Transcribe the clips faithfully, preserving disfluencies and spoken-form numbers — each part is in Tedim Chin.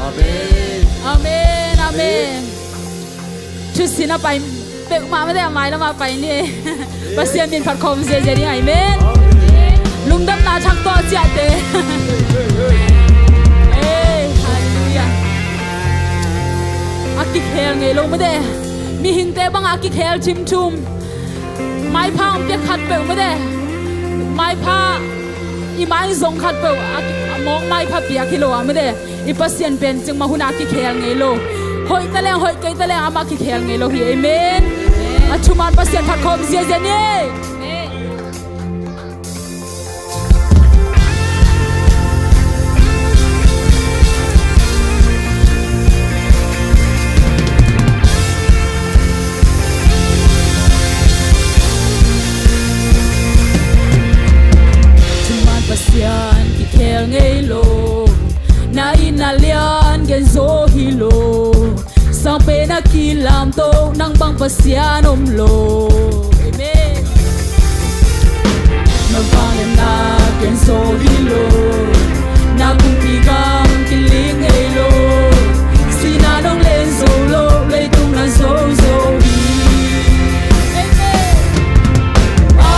Amen, amen. Thusin a pai peuhmah mate, a mailam a pai ni. Pasian min phat khawm ziazia ding, amen. Lungdamna thak tawh ciahte. Ei, halleluiah. A kikhel ngei lo mate. Mihingte banga a kikhel thimthum. Maipha hong piak khat peuh mate. Maipha i mai zong khat peuh a, a mawk maipha piak hi lo a mate. I Pasian pen cingmah hun a kikhel ngei lo. Hoih ta leng, hoih kei ta leng, amah kikhel ngei lo hi. Amen. A thuman Pasian phat khawm ziazia ni. Thuman Pasian kikhel ngei lo. Na inn a lian gen zo hi lo. Sang pen a kilamto, nang bang Pasian om lo. Amen. Na vangliatna gen zo hi lo. Na kumpi gam kilik ngei lo. Sihna nong len zo lo, leitung na zo zo hi. Amen. A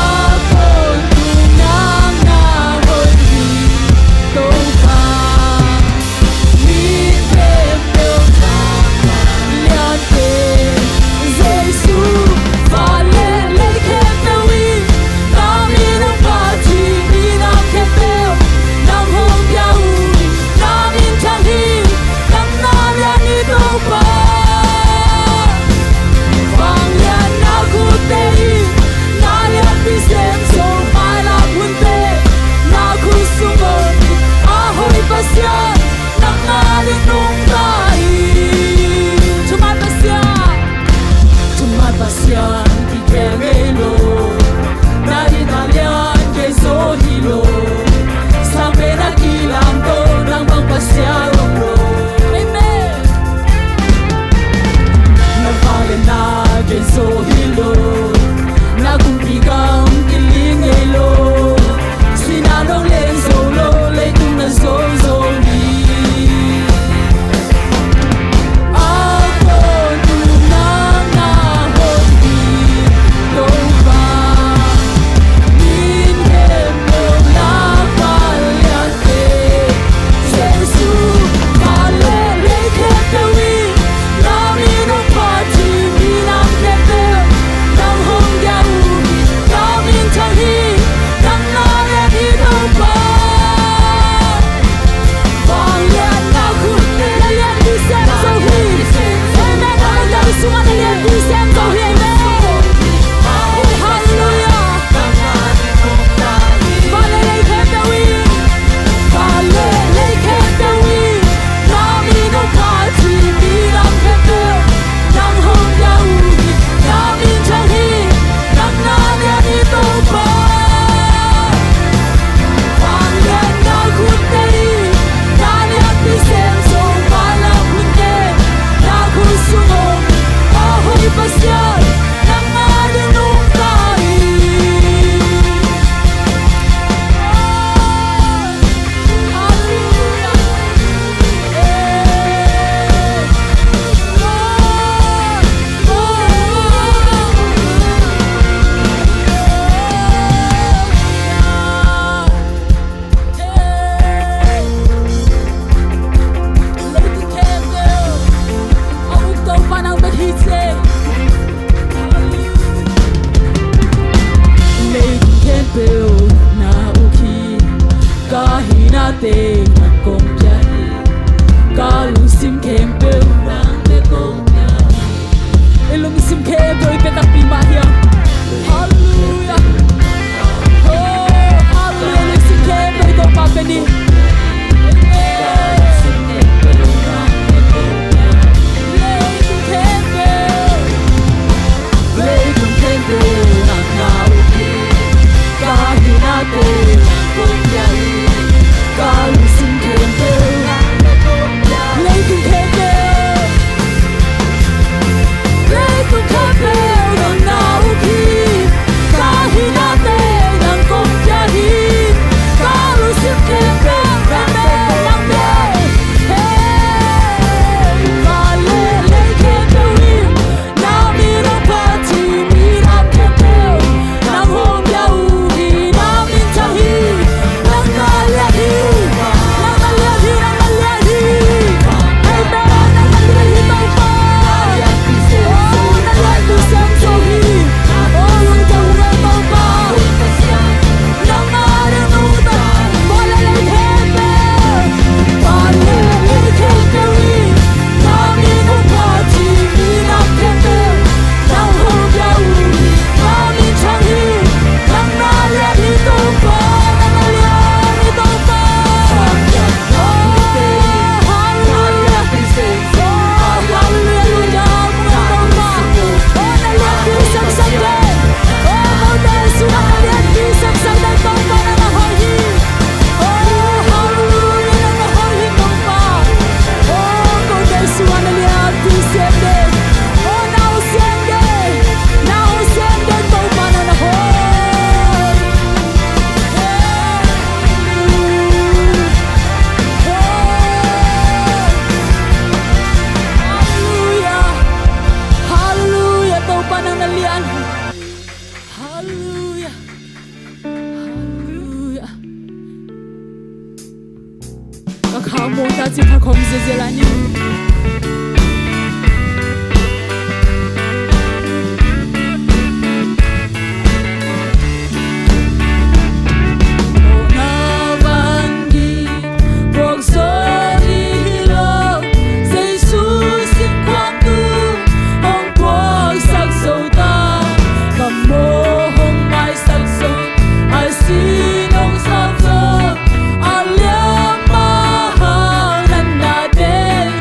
tawntung nang na hoih hi, Topa. Sia la ni. Mawhna van ding puak zo hi lo, Jesu sin khuak tu hong puaksak zo ta. Ka mawh hong maisak zo, a sin hong sawp zo, a liam a hau natna teng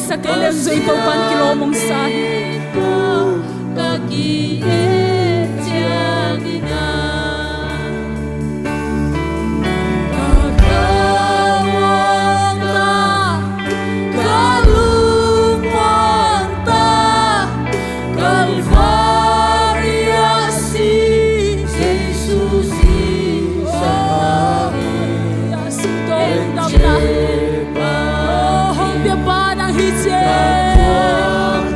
Sa kei leng zong i Topa'n kilawm hong sa hi. Ka ki-et ciangin a, ka kawngta, ka lungmuangta, Kalvari ah si Jesu si sa hi. Hong piapa nang hi ciang.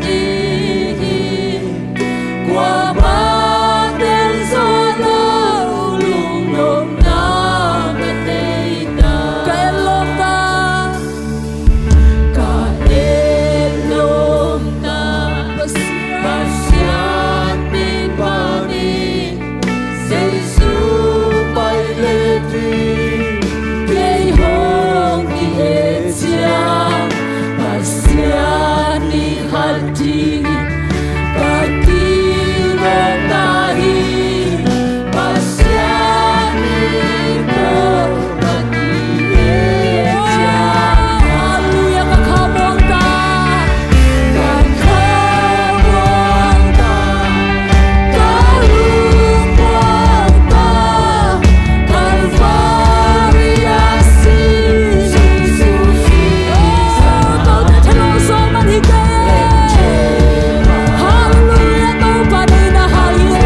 Kuamah tel zo lo lungnopna ka tei ta. Ka et lawmta. Ka et lawmta. Pasian min panin Jesu pai le ding kei hong ki-et ciang, Pasian nih khat ding ka kilawm ta hi. Pasian nih ko ka ki-et ciang. Halleluiah, ka kha muang ta. Ka kha muang ta. Ka lungmuang ta. Kalvari ah si Jesu si sa. Tote thelawng sawm man hi kei. Halleluiah, Topa deihna hal hi.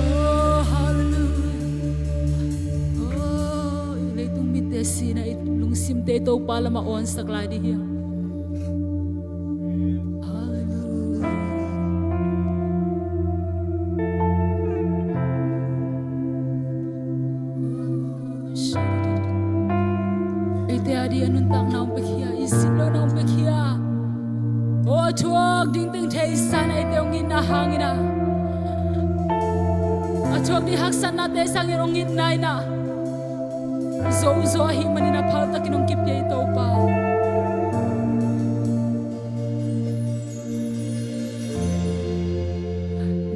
Oh, hallelujah. Oh, i leitung mitte sihna, i lungsimte Topa lamah awnsak lai ding hi hang. Hallelujah. Eite a ding a nuntakna hong piakhia, i sin lohna hong piakhia. Oh, a thuak ding teng theisan eite hong itna hangin a, a thuak ding haksatnate sangin hong itna in a, zo zo ahih manin a phaltakin hong kipia i Topa.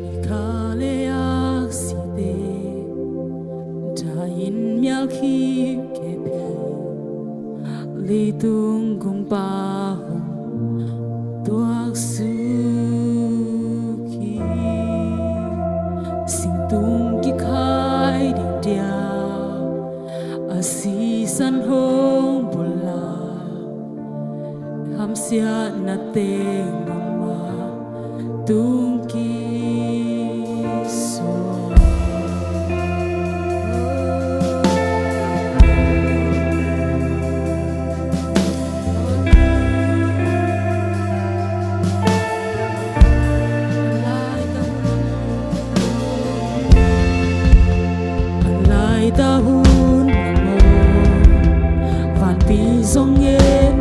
Nikha le aksite dahin mial khip kep hi. Leitung kongpa hong tuaksuk hi. Singtung kikhai ding dia a sisan hong bulh a, hamsiatna teng mahmah Tung kisung. Lai ta hun vanpi zong ngen.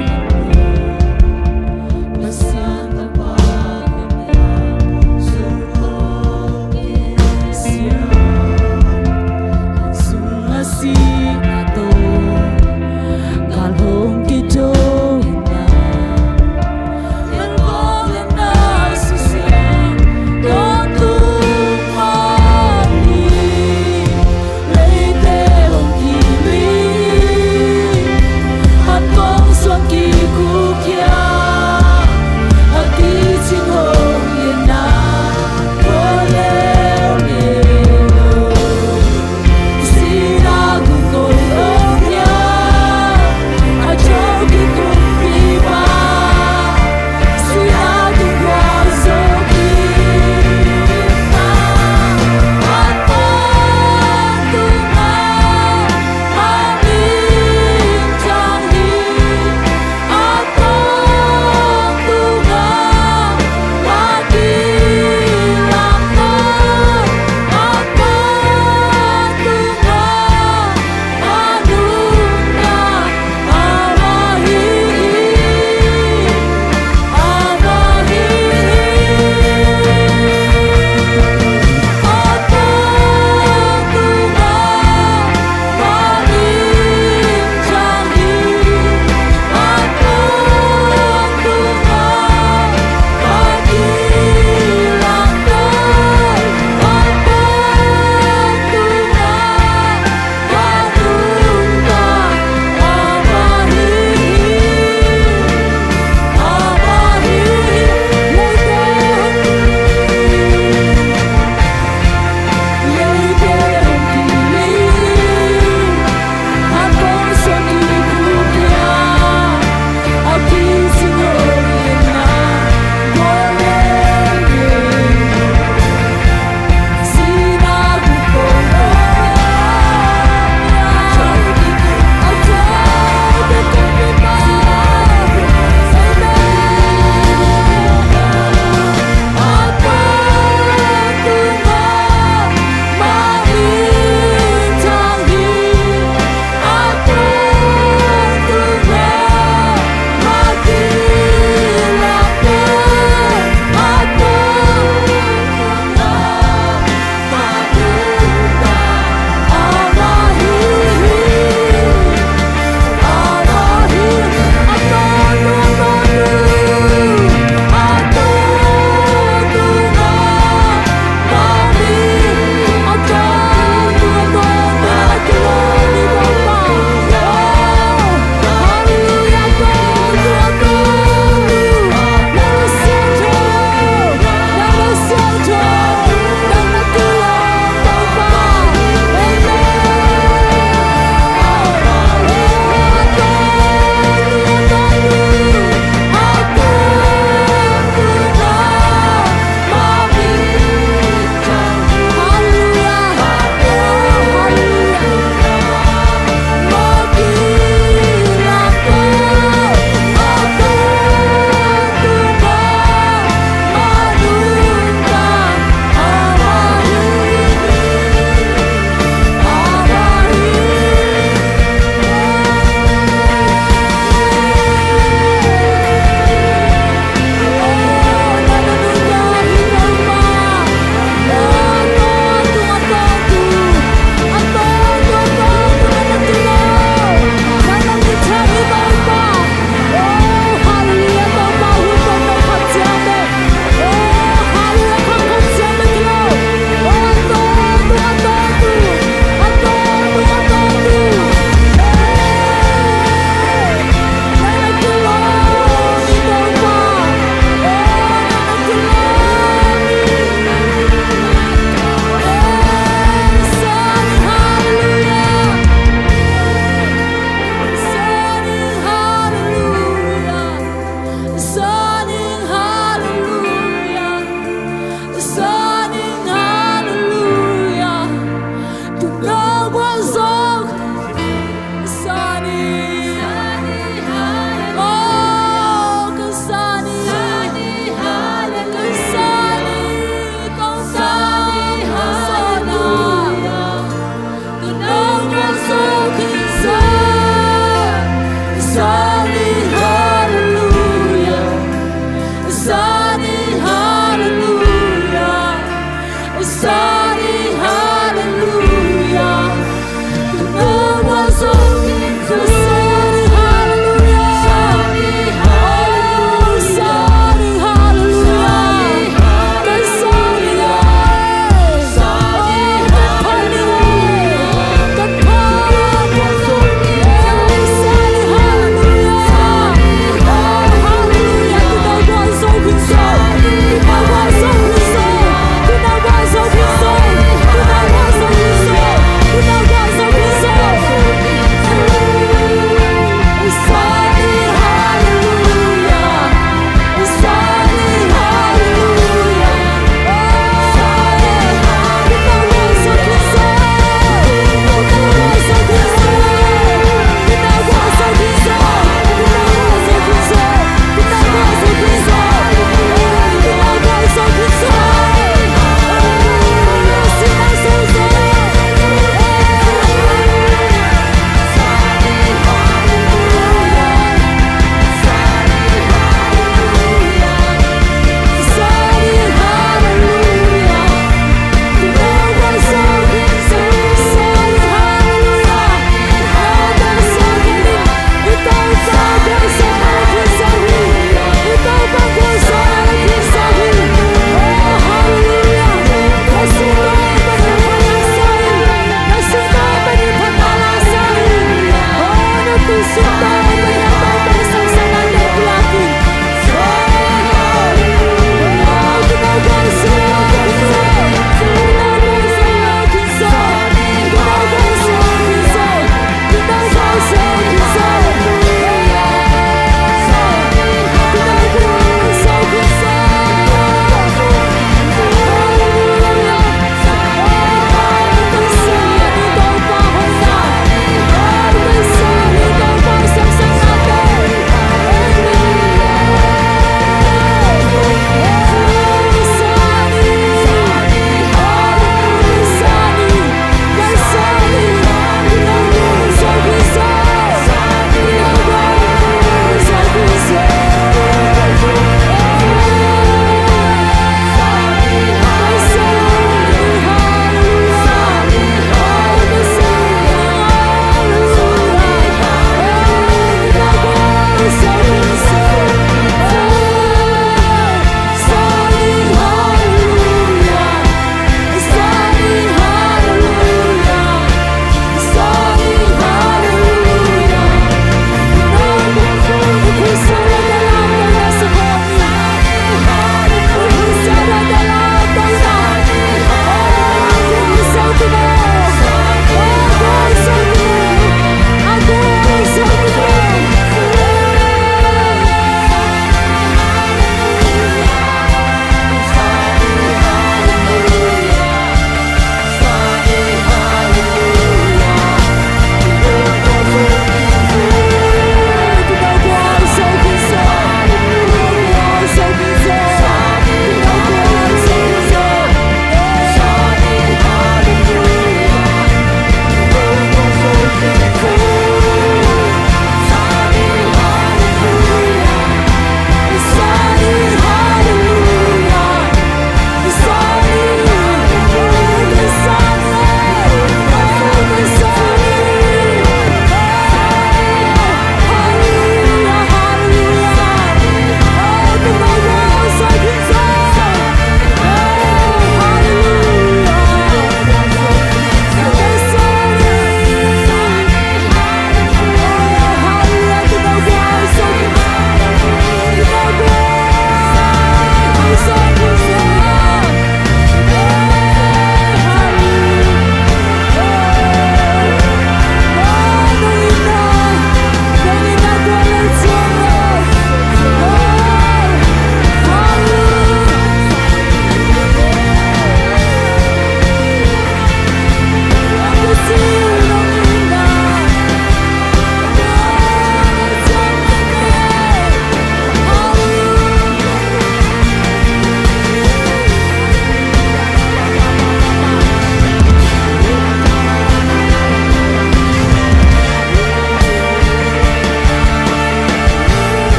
Pasian ta pa zong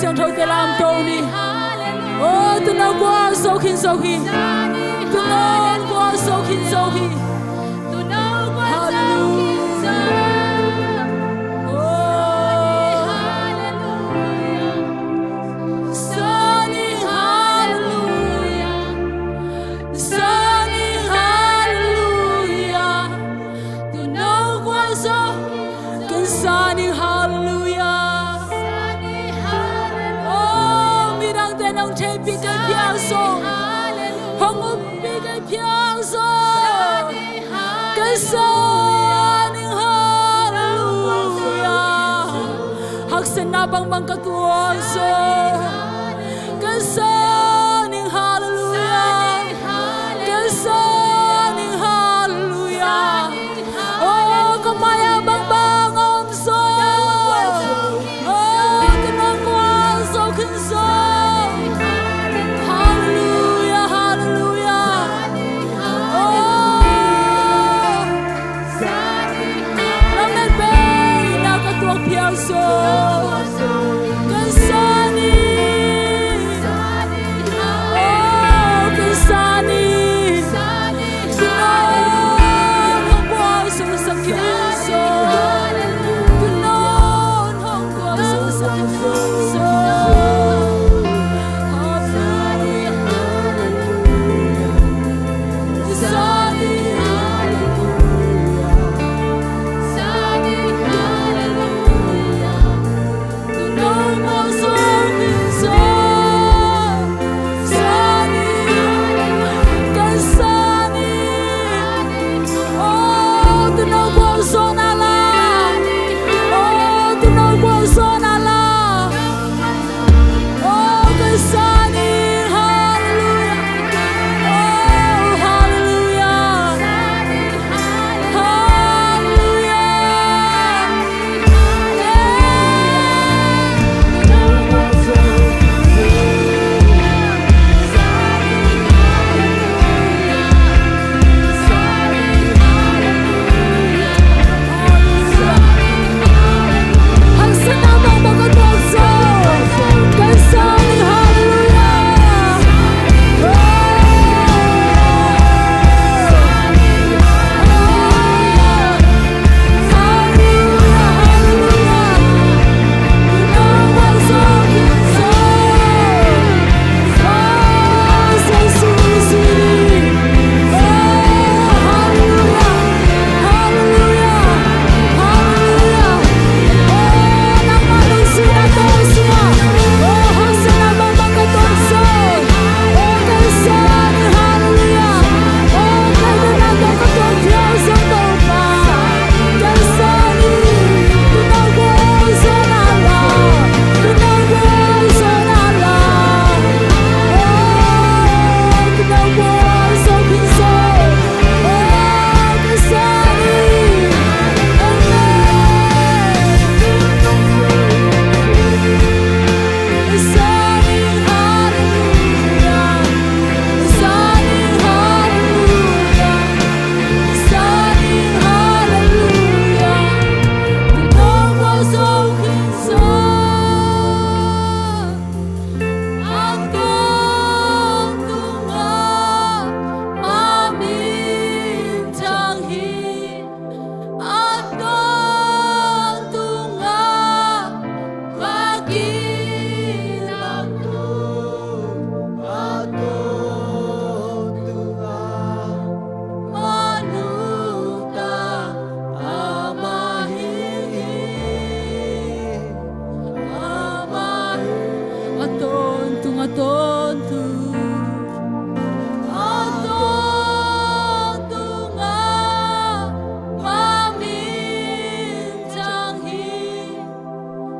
Siangthote lamto ni. Oh, tuuno kua zo khin zo hi. Tuuno kua zo khin zo hi. Hallelujah. Oh. Zanin hallelujah. Zanin hallelujah. Tuuno kua zo. Kan zanin hallelujah. Oh, midangte nong theihpih kei phial zong, hong umpih kei phial zong, kan zanin hallelujah. Haksatna bangbang ka tuak zong, kan zanin hallelujah. Kan zanin hallelujah. Oh, ka mai-ah bangbang om zong. Oh, tuuno kua zo khin zo. Hallelujah, hallelujah. Oh. Lam met bei na ka tuak phial zo. Kan zanin. Oh, kan zanin. Tuuno hong kua zo sak khin zo. Tuuno hong kua zo sak khin zo. Hallelujah. Oh, hallelujah. Oh, hallelujah. Hallelujah. A tawntungah, a kilangtung, a tawntungah, a nungta, amah hi. A tawntung, a tawntung, a tawntung ah, ama min thang hi.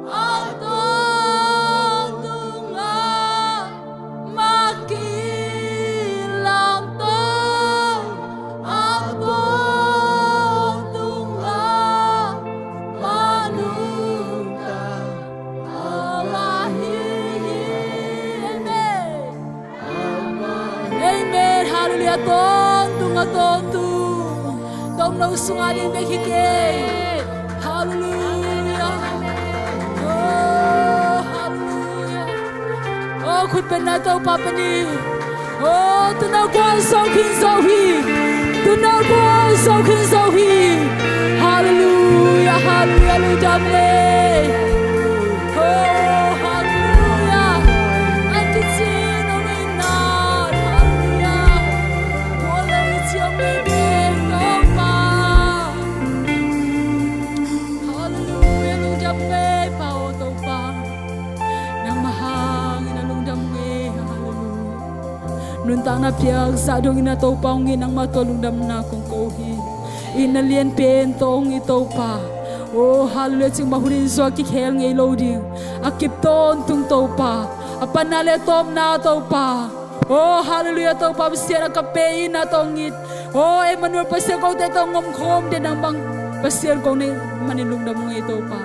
A tawntung ah, ama kilangtung, a tawntung ah, ama nungta, amah hi. Amen. Amen. Hallelujah. Tawntung ah, tawntung. Tomno sungah ding bek hi kei. Hallelujah. Oh, hallelujah. Khutbetna Topa pia ni. Oh, tu'n a gualzo khin zo hi. Tu'n a gualzo khin zo hi. Halleluia, halleluia, lungdam le. Oh, halleluia. An ti cin ong in na. Halleluia. Gual le ci ong le Topa. Halleluia, lungdam le Pa aw Topa. Nangmah hangin a lungdam ngei, halleluia. Nuntakna piakzah dongin a Topa hong it, nangmah tawh lungdamna kong ko hi. Itna lianpen tawh hong it Topa. Oh, halleluia, cikmah hun in zong a kikhel ngei lo ding. A kip tawntung Topa. A panna le tawpna Topa. Oh, halleluia, Topa Pasian, a ka pe itna tawh hong it. Oh, Emmanuel Pasian, kote tawh hong omkhawm den nang bang Pasian kong neih manin lungdam ung ei Topa.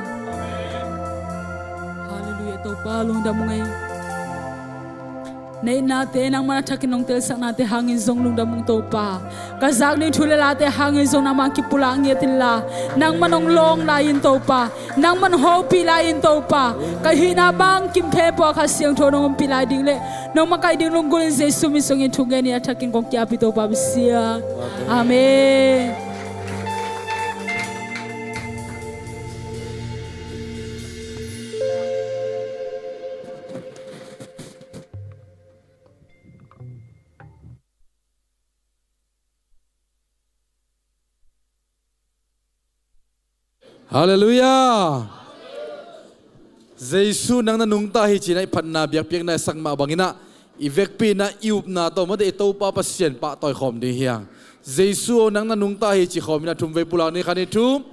Halleluia, Topa lungdam ung ei. Na itnate nangman a thakin hong telsaknate hangin zong lungdam ung Topa. Ka zak ding thu le late hangin zong nangman kipulak ngiat inla, nangman hong lawng lai-in Topa, nangman hong hopih lai-in Topa, ka hihna bangkim khempeuh ah Kha Siangtho nong ompih lai ding le nong makaih ding lunggulhin Jesu min suangin thungen hi a, thakin kong ki-ap hi Topa Pasian. Amen. Halleluia. Jesu nang na nungta hi ci-in ah i phatna biakpiakna i sak mah bangin ah i vekpi-in ah i upna tawh mate i Topa Pasian pahtawi khawm ding hi hang. Jesu aw nang na nungta hi ci khawm in ah thum vei pulak ni, khat ni thum.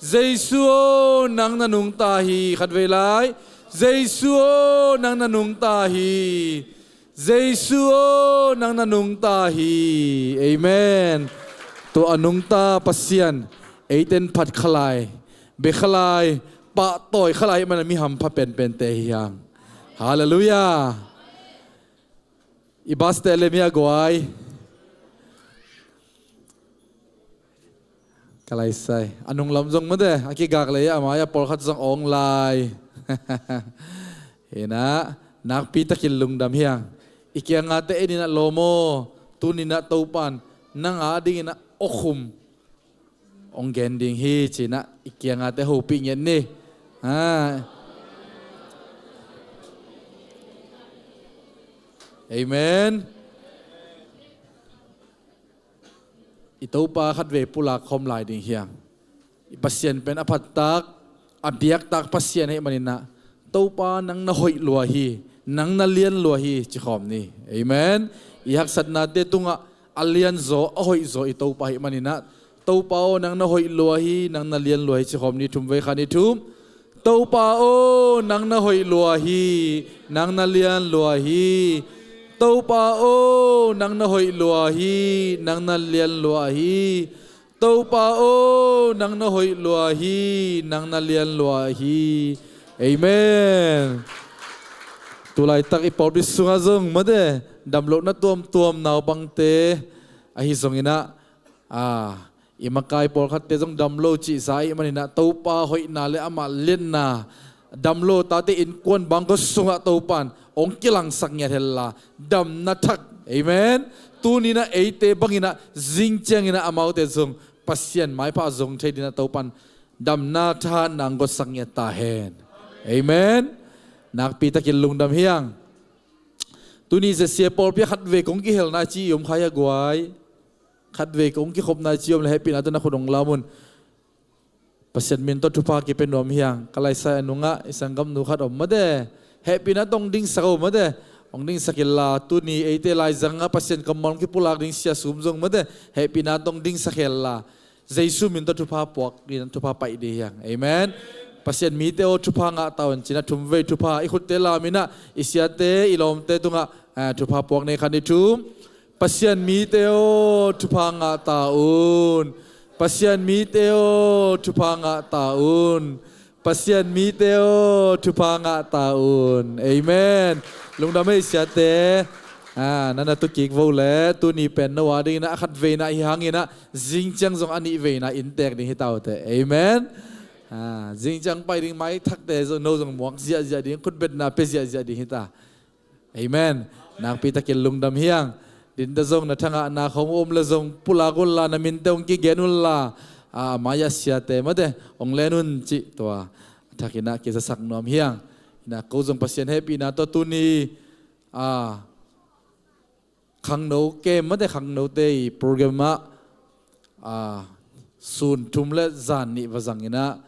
Jesu aw nang na nungta hi, khat vei lai. Jesu aw nang na nungta hi. Jesu aw nang na nungta hi. Amen. Tua a nungta Pasian eite'n phat khalai, be khalai, pahtawi khalai ahih manin mi hampha penpente hi hang. Halleluia. I baste le mi a guai. Ka laisai a nunglam zong mate a kigak lei a mai-ah pawlkhat zong awng lai. Hi-in ah nakpitakin lungdam hi hang. I kiangah te en in ah lawm aw, tuni-in ah Topa'n nang a dingin ah awkhum hong gen ding hi ci-in ah i kiangah te hopih ngiat ni. Ha. Amen. I Topa khatvei pulak khawm lai ding hi hang. I Pasian pen a phattak, a biaktak Pasian ahih manin ah, Topa nang na hoih lua hi, nang na lian lua hi ci khawm ni. Amen. I haksatnate tungah a lianzaw, a hoihzaw i Topa ahih manin ah, Topa aw nang na hoih lua hi, nang na lian lua hi ci khawm ni, thum vei, khat ni thum. Topa aw nang na hoih lua hi, nang na lian lua hi. Topa aw nang na hoih lua hi, nang na lian lua hi. Topa aw nang na hoih lua hi, nang na lian lua hi. Amen. Tulaitak i pawlpi sungah zong mate damlohna tuamtuam naupangte ahi zongin ah, a, i makai pawlkhatte zong dam lo cihsa ahih manin ah Topa hoihna le amah lianna, dam lo tate innkuan bangkua sungah Topa'n hong kilangsak ngiat henla, damna thak. Amen. Tuni-in ah eite bangin ah zing ciangin ah amaute zong Pasian maipha zong thei dingin ah Topa'n damna thahatna hong gotsak ngiat ta hen. Amen. Nakpitakin lungdam hi hang. Tuni Z C A pawlpi ah khatvei kong kihelna ci i om kha hia guai. Khatvei kong kikhopna ci om le hehpihna tawh na khut hong lam un. Pasian min tawh thupha kipia nuam hi hang. Ka laisai a nungah i sanggamnu khat om mate. Hehpihna tawh hong dingsak o mate. Hong dingsak inla tuni eite laizangah Pasian kammal hong kipulak ding sia sum zong mate. Hehpihna tawh hong dingsak henla Jesu min tawh thupha puak ding, thupha paih ding hi hang. Amen. Pasian mite aw thupha ngah ta un ci-in ah thum vei thupha i khutte lam in ah i siate i lawmte tungah, ah, thupha puak ni, khat ni thum. Pasian mite aw thupha ngah ta un. Pasian mite aw thupha ngah ta un. Pasian mite aw thupha ngah ta un. Amen. Lungdam ei siate. Ah, na na tu kik vo le tuni pen no a dingin ah a khatveina hi hangin ah zing ciang zong a nihveina inntek ding hi ta uh teh. Amen. Ah, zing ciang pai ding maithakte zong no zong muak ziahziah ding, khutbetna pia ziahziah ding hi ta. Amen. Nakpi takin lungdam hiang. Dinte zong na thangahna khong om le zong pulak unla, na minte hong kigen unla, a, a mai-ah siate mate hong len un cih tua a thakinah kizasak nuam hiang. Inah ko zong Pasian hehpihna tawh tuni, a, khangno kem mate khangnote i program ah, a, sun thum le zan nih va zanginah,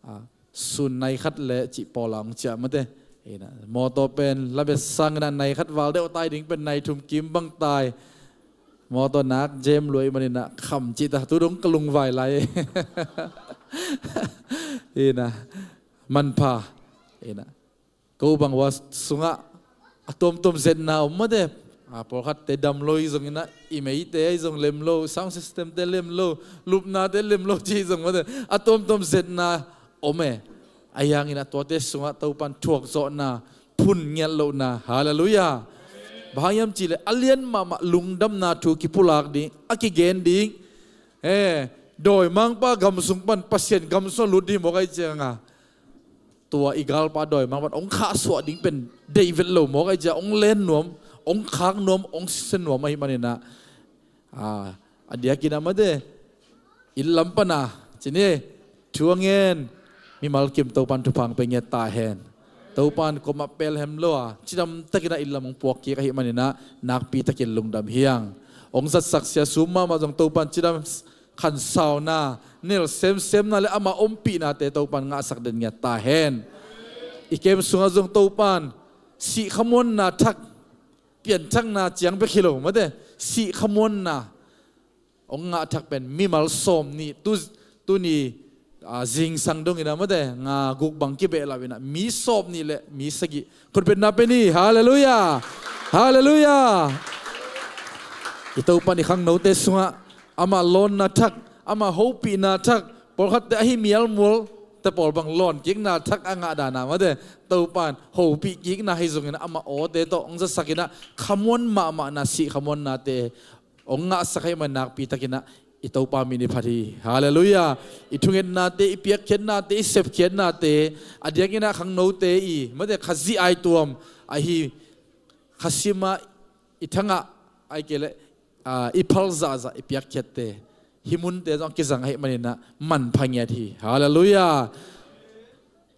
a, sun nai khat le cih pawla hong ciah mate. Inah mawtaw pen labet sanginah nai khat val deuh tai ding pen nai thum kim bang tai. Mawtaw nak jem luai maninah kham cih ta tu dong ka lungvai lai. Inah manpha. Inah ko bang ua sungah a tuamtuam zetna om mate. A, pawlkhatte dam lo i zonginah i meite i zong lem lo, sound systemte lem lo, lupnate lem lo ci i zong mate. A tuamtuam zetna om e. Ahi hanginah tuate sungah Topan thuakzawhna phun ngiat lohna. Halleluiah. Bang hang hiam cihleh a lian mahmah lungdamna thu kipulak ding, a kigen ding. E, dawimangpa gam sung pan Pasian gam sungah lut ding mawk ahi cianga tua i galpa dawimangpa hong khahsuah ding pen deih vet lo mawk ahi cia hong len nuam, hong khak nuam, hong sia nuam ahi maninah, a, a diakinah mate, inn lam pana cini thu a ngen mimal kim Topan thupha hong pia ngiat ta hen. Topan kuamah pelhem lo a cidam takinah inn lam hong puak kik ahi maninah nakpi takin lungdam hiang. Hong zatsak sia sum mahmah zong Topan cidam khansauna, nel semsemna le ama ompihnate Topan ngahsak den ngiat ta hen. I kem sungah zong Topan sih khamuanna thak, pianthakna ciang bek hi lo mate, sih khamuanna hong ngah thak pen mimal sawm nih tu, tuni, a, zingsang donginah mate, nga guk bang kibehlap inah mi sawm nih le mi sagih khutbetna pen hi. Halleluiah. Halleluiah. I Topan i khangnote sungah ama lawnna thak, ama hopihna thak, pawlkhatte ahi mialmual te pawl bang lawn kikna thak a ngah dana mate, Topan hopih kikna hi zongin ama awte tawh hong zasakinah khamuan mahmahna, sih khamuannate hong ngahsak ahi man nakpi takinah i Topa min i phat hi. Halleluiah. I thungetnate, i piakkhiatnate, i sepkhiatnate, a diakinah khangnote i mate Khazih aituam ahi, khasimah i thangah ahi kei leh, a, i phal zahzah i piakkhiatte, hih munte zong a kizang ahi maninah manpha ngiat hi. Halleluiah.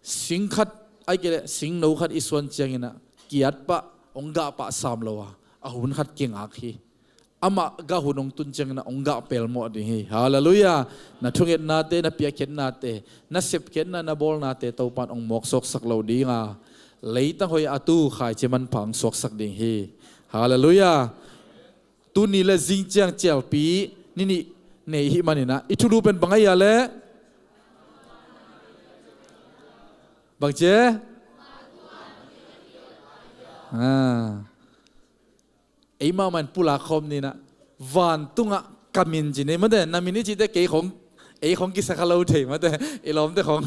Sing khat ahi kei leh singno khat i suan cianginah kiat pah, hong gah pah sam lo a, a hun khat kingak hi. Amah gah hun hong tun cianginah hong gah pelmawh ding hi. Halleluiah. Na thungetnate, na piakkhiatnate, na sepkhiatna, na bawlnate Topan hong mawksuaksak lo dinga, leitang hoih a tu khaici manpha hong suaksak ding hi. Halleluiah. Tuni le zing ciang cialpi ni nih nei hi maninah i thulu pen bang ahi a leh? Bang cia? A, ei mahmah in pulak khawm ninah, vantungah ka min ci nei mate, na min i cihte kei khong, ei khong kisa kha lo thei mate, i lawmte khong,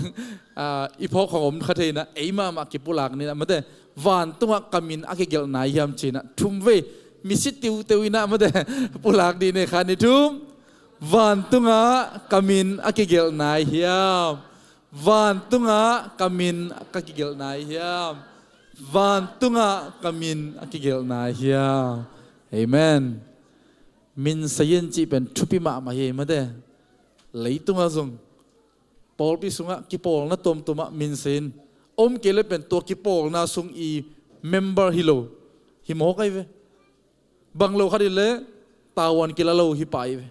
a, i phawk khong om kha thei inah, ei mahmah kipulak ninah mate, vantungah ka min a kigelh nai hiam cinah thum vei misi tiuteu inah mate, pulak dih nei kha ni thum. Vantungah ka min a kigelh nai hiam? Vantungah ka min a kigelh nai hiam? Vantungah ka min a kigelh nai hiam? Amen. Min sayin cih pen thupi mahmah hi mate. Leitungah zong pawlpi sungah kipawlna tuamtuamah min sayin om kei le pen tua kipawlna sung i member hi lo hi mawk ahi ve. Bang lo khat in le tavuan kila lo hi pah hi ve.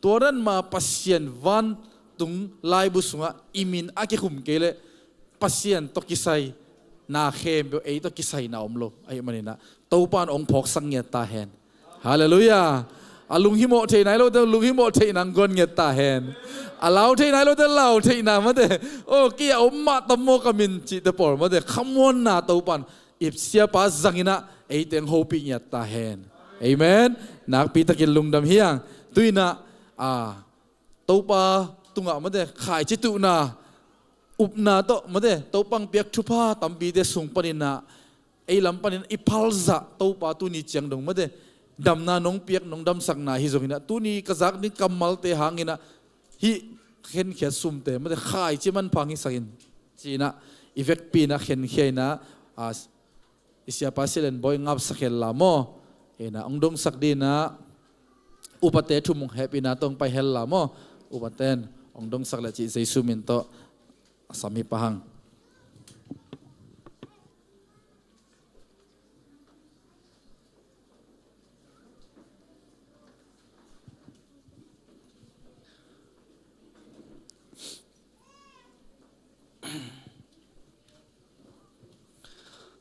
Tua dan ma Pasian vantung laibu sungah i min a kikhum kei le Pasian tawh kisai na khempeuh ei tawh kisai na om lo ahi maninah Topan hong phawksak ngiat ta hen. Halleluiah. A lunghimawh theih nai lote lunghimawh theihna hong guan ngiat ta hen. A lau theih nai lote lau theihna mate. O, kei a om mah tam maw ka min cihte pawl mate, khamuanna Topan i siapa zanginah ei teng hopih ngiat ta hen. Amen. Nakpi takin lungdam hiang. Tuinah, a, Topa tungah mate khaici tuhna, upna tawh mate Topa hong piak thupha tampite sung paninah ei lam panin i phalzah Topa tuni ciang dong mate damna nong piak nong damsakna hi zonginah tuni ka zak ding kammalte hanginah hih khenkhiat sumte mate khaici manpha hong hisak in cinah i vekpi inah khenkhia inah, a, I siapa Silen Bawi ngapsak hel la maw? Ina hong dongsak dingin ah upate thum hong hehpihna tawh hong pai hel la maw? Upaten hong dongsak le cih Jesu min tawh a sam hi pah hang.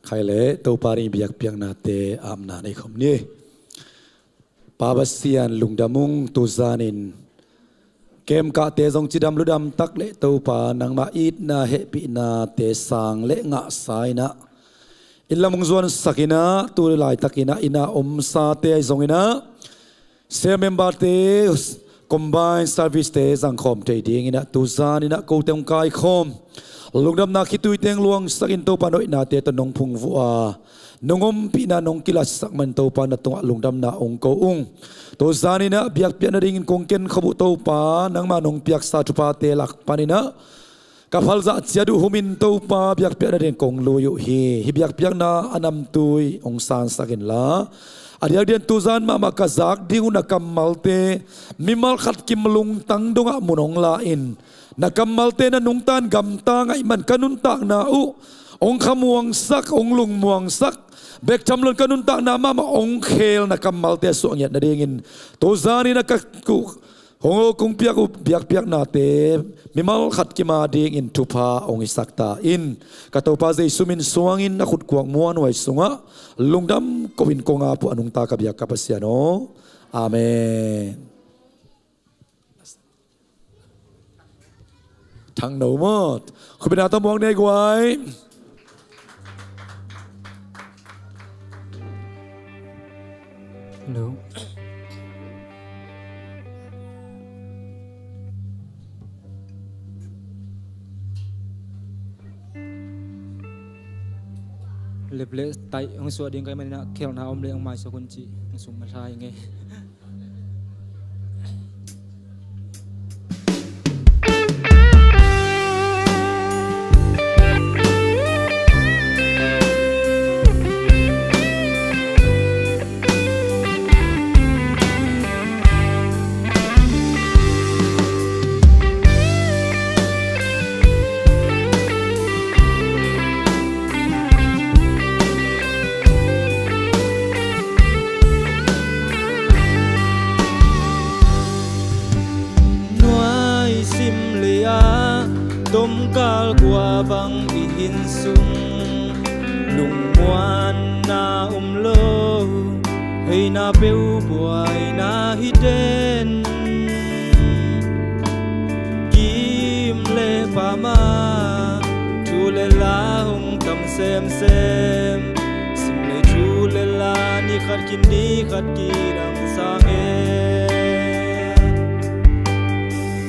Khai le Topa ding biakpiaknate apna nei khawm ni. Pa Pasian lungdam ung, tuzanin kemkahte zong cidam ludam tak le Topa nangmah itna hehpihnate sang le ngahsa in ah inn lam hong zuansak in ah tu laitakin ah inn ah omsate ahi zongin ah cell memberte, combined servicete zangkhawm thei dingin ah tuzanin ah kote hong kaikhawm lungdamna khitui teng luangsakin Topa nong hoihnate tawh nong phungvuh a nong ompihna nong kilatsak man Topa na tungah lungdamna hong ko ung. Tuzanin ah biakpiak nadingin kong ken khop uh Topa nangma nong piaksa thuphate lak panin ah ka phalzah ciat uh humin Topa biakpiak nading kong lui uh hi. Hih biakpiakna a namtui hong sansak inla a diakdiakin tuzan mahmah ka zak ding uh na kammalte mimal khat kim lungtang dongah mun hong la in na kammalte na nungta in gamta ngaih man ka nuntakna uh hong khamuangsak hong lungmuangsak bek tham loin ka nuntakna mahmah hong khel na kammalte a suah ngiat nadingin tuzanin a ka kuh hong aw kong piak uh biakpiaknate mimal khat kim a dingin thupha hong hisak ta in. Ka Topa Jesu min suangin a khutkuak muanhuai sungah lungdam ko-in kong ap uh a nungta ka biak ka Pasian aw. Amen. Thang no mawt. Khubina tamuang nei guai. Hello. Lepleh taih hong suah ding kai maninah khelhna om leh hong maisuk un cih hong sum masa hi ngei. Nuai sim lei-ah tomkal kua bang i hin sung lungmuanna om lo, heina peuh buaina hi den. Kim le pama thu le la hong tam semsem, sim le thu le la ni khat kin ni khat kidang sang e.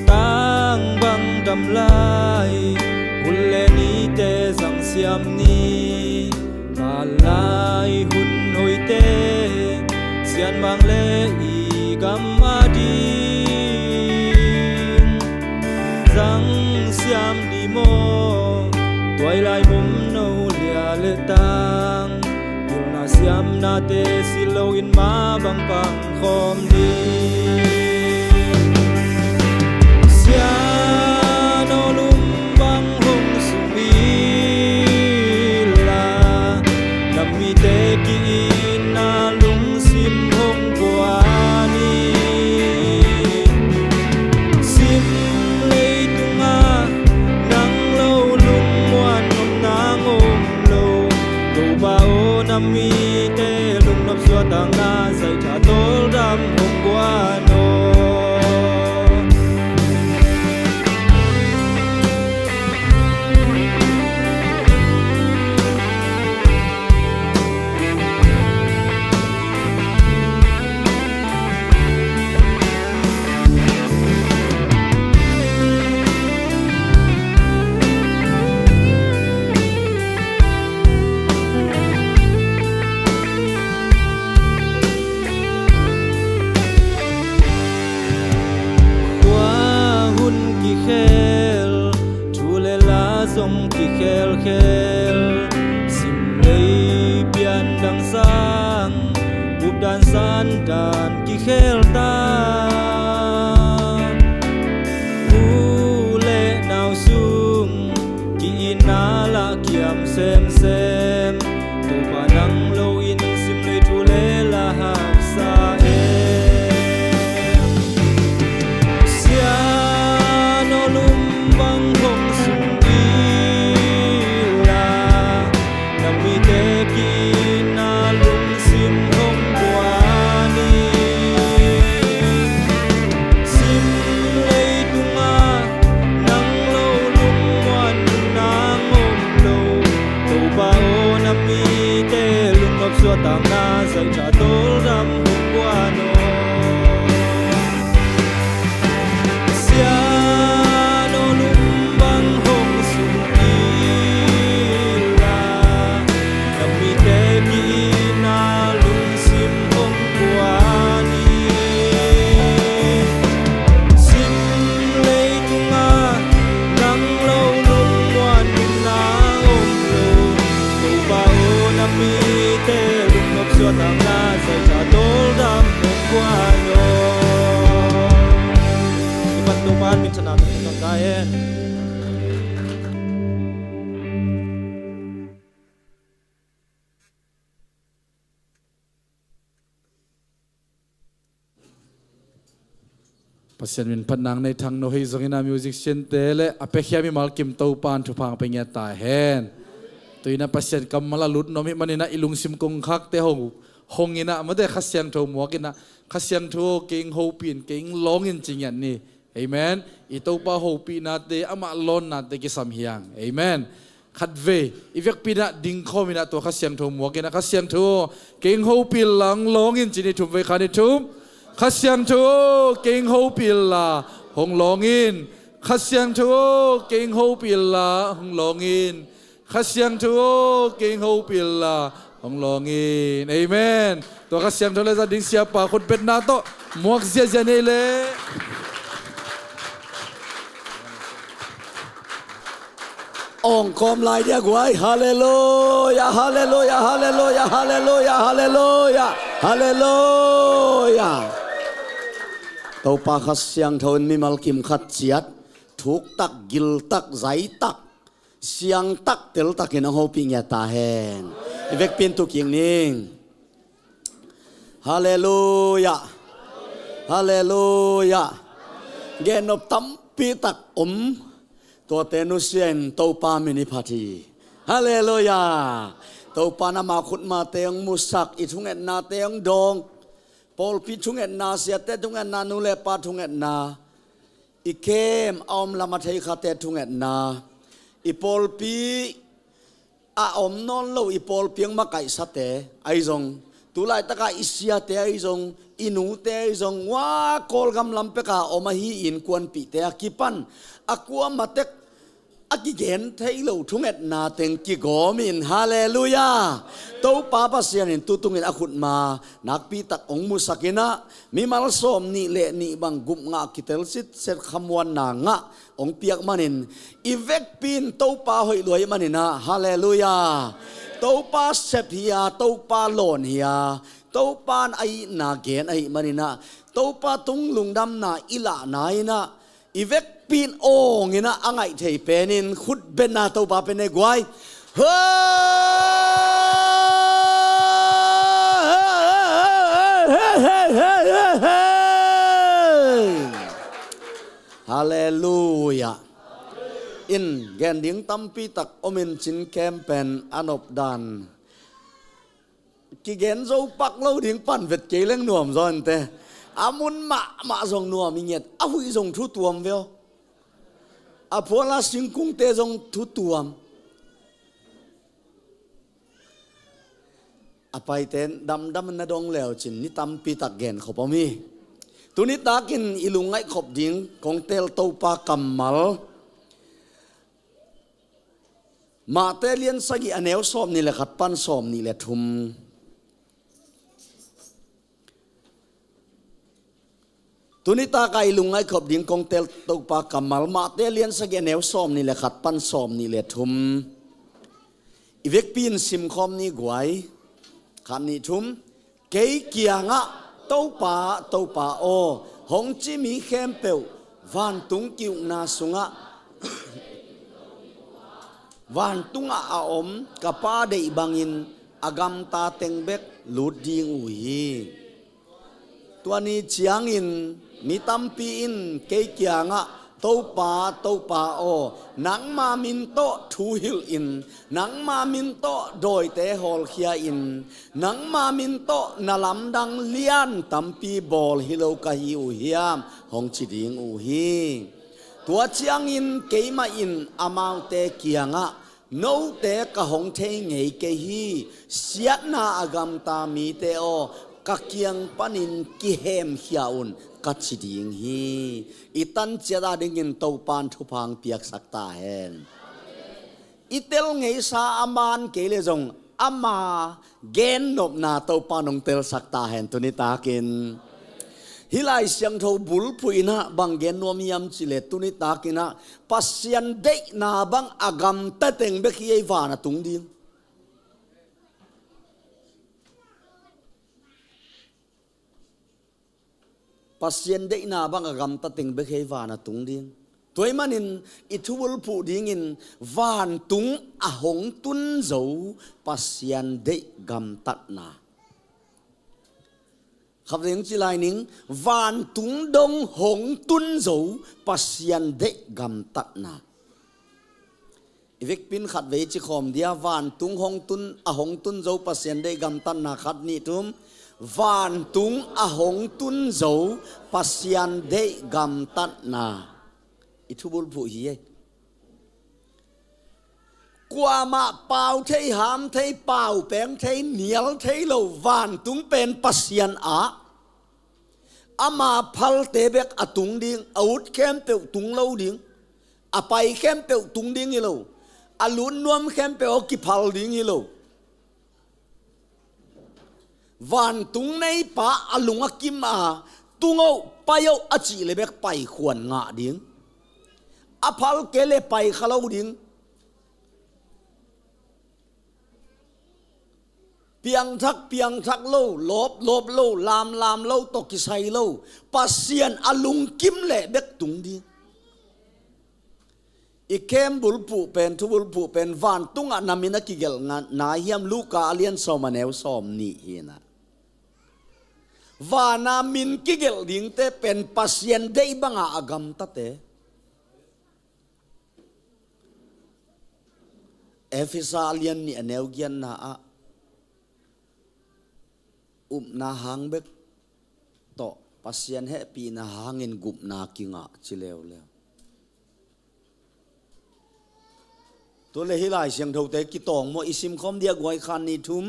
Tang bang dam lai hun le nite zang siam ni, malai hun hoihte sianmang le i gam a ding zang siam ni maw? Tuailai mumno lia le tang pilna siamnate si loin ma bang pang khawm ding. Sian aw lum bang hong sum inla, na mite ki-itna lungsim hong guan in. Sim leitungah nang lo lungmuan om nang om lo. Topa aw, na mite lungnop suahtakna zaitha tawldam hong guan aw. Tantan kikhel ta, u le nau sung ki-itna lah kiam semsem. Topa nang lo in sim le thu le la haksa em. Sian aw lum bang hong sung ila, na mite ki-itna lungsim hong guan hi. Sim leitungah nang lo lungmuan nang om lo. Topa aw na mite lungnop suahtakna zaitha tawldam hong guan aw. Sian aw lum bang hong sung ila, na mite ki-itna lungsim hong guan hi. Sim leitungah nang lo lungmuan na om lo. Topa aw na mite lungnop suahtakna zaitha tawldam hong guan aw. Kipan Topa in minthanna tawh hong ta hen. Pasian min phat nang nei thang no hei zongin a musician te le a piakhia mimal kim Topa in thupha pia ngiat ta hen. Tu-in a Pasian kammal a lut nuam hih manin a i lungsim kongkhakte hong, hong in a mate Kha Siangtho muak in a, Kha Siangtho kei hong hopih in, kei hong lawng in ci ngiat ni. Amen. I Topa hopihnate, amah lawnnate kisam hi hang. Amen. Khatvei i vekpi in a dingkhawm in a tua Kha Siangtho muak in a, Kha Siangtho kei hong hopih inla hong lawng in ci ni. Thumvei khat ni, thum. Kha Siangtho kei hong hopih inla hong lawng in. Kha Siangtho kei hong hopih inla hong lawng in. Kha Siangtho aw kei hong hopih inla hong lawng in. Amen. Tua Kha Siangtho le zat ding siapa khutbetna tawh muak ziahziah ni ei le. Awng kawm lai dia guai. Halleluia, halleluia, halleluia, halleluia, halleluia, halleluia. Topa Kha Siangtho in mimal kim khat ciat thuktak, giltak, zaitak, siangtak, teltakin hong hopih ngiat ta hen. I vekpi in tu kik ning. Halleluia. Halleluia. Gennop tampi tak om. Tuate nusia in Topa min i phat hi. Halleluia. Topa in ama khutmate hong musak, i thungetnate hong dawng. Pawlpi thungetna, siate thungetna, nu le pa thungetna, i kem a om lam a thei khate thungetna, i pawlpi a om nawn lo i pawlpi hong makaihsate ahi zong, tu laitaka i siate ahi zong, i nute ahi zong, ua Kawlgam lam peka om ahi innkuanpihte a kipan a kuamah tek a kigen thei lo thungetna teng kigawm in. Halleluia. Topa Pasian in tutungin a khutma nakpi tak hong musak in a, mimal sawm nih le nih bang gup ngah kitel sitset khamuanna ngah hong piak manin, i vekpi in Topa hoih lua ahih manin a, halleluia. Topa sep hi a, Topa lawn hi a, Topa in a itna gen ahih manin a, Topa tung lungdamna i lahna in a, i vekpi in awng in a, a ngaih thei pen in khutbetna Topa pen ei guai. Halleluia. In gen ding tampi tak om in, cin kem pen a nop dan kigen zo pak lo ding, pan vet kei leng nuam zaw inteh. A mun mahmah zong nuam i ngiat, a huih zong thu tuam ve aw. A phuala singkungte zong thu tuam. A paite in damdam na dong le uh cin ni tampi tak gen khop om hi. Tuni takin i lungngaih khop ding kong teel Topa kammal, Matthai lian sagih, a neu sawm nih le khat pan sawm nih le thum. Tuni taka i lungngaih khop ding kong teel Topa kammal, Matthai lian sagih, a neu sawm nih le khat pan sawm nih le thum. I vekpi in simkhawm ni guai. Khat, nih, thum. Kei kiangah, "Topa, Topa aw," hong ci mi khempeuh vantung ki-ukna sungah vantungah a om ka Pa deih bangin a gamta teng bek lut ding uh hi. Tua ni ciangin mi tampi in kei kiangah, "Topa, Topa aw, nangma min tawh thu hilhin, nangma min tawh dawite hawlkhia-in, nangma min tawh na lamdang lian tampi bawl hi lo ka hi uh hiam?" hong ci ding uh hi. Tua ciangin keimah in amaute kiangah, "Note ka hong thei ngei kei hi, siatna a gamta mite aw, ka kiang panin kihemkhia un," ka ci ding hi. I tan ciat adingin Topan thupha piaksak ta hen. I tel ngeisa a man kei le zong ama gennopna Topa nong telsak ta hen tuni takin. Hih Lai Siangtho bulphuh in ah bang gen nuam hiam cih leh tuni takin ah Pasian deihna bang a gamta teng bek hi ei, van a tung ding. Pasian deihna bang a gamta teng bek hi ei, van a tung ding. Tua ahih manin i thubulphuh dingin vantung a hong tun zo Pasian deih gamtatna. Khatvei hong ci lai ning, vantung dong hong tun zo Pasian deih gamtatna. I vekpi in khatvei ci khawm dia, vantung hong tun, a hong tun zo Pasian deih gamtatna, khat, nih, thum. Vantung a hong tun zo Pasian deih gamtatna. I thubulphuh hi ei. Kuamah pau thei, ham thei, pau peng thei, nial thei lo vantung pen Pasian ah ama phalte bek a tung ding, a ut khempeuh tung lo ding, a pai khempeuh tung ding hi lo, a lut nuam khempeuh a kiphal ding hi lo. Vantung neipa a lung a kim a, "Tung o, pai o," a cih le bek paikhuan ngah ding. A phal kei le paikha lo ding. Piangthak, piangthak lo, lawp, lawp lo, lam, lam lo tawh kisai lo, Pasian a lungkim leh bek tung ding. I khembulphuh pen, thubulphuh pen, vantungah na min a kigelh nga-, na hiam, Luka a lian sawm, a neu sawmnih hi-in ah. Vana min kigelh dingte pen Pasian deih banga a gamtate. Efesa a lian nih, a neu giatna ah, upna hang bek tawh Pasian hehpihna hangin gupna kingah, ci leuleu. Tu le hih Lai Siangthote kitawng maw, i simkhawm dia guai, khat, nih, thum.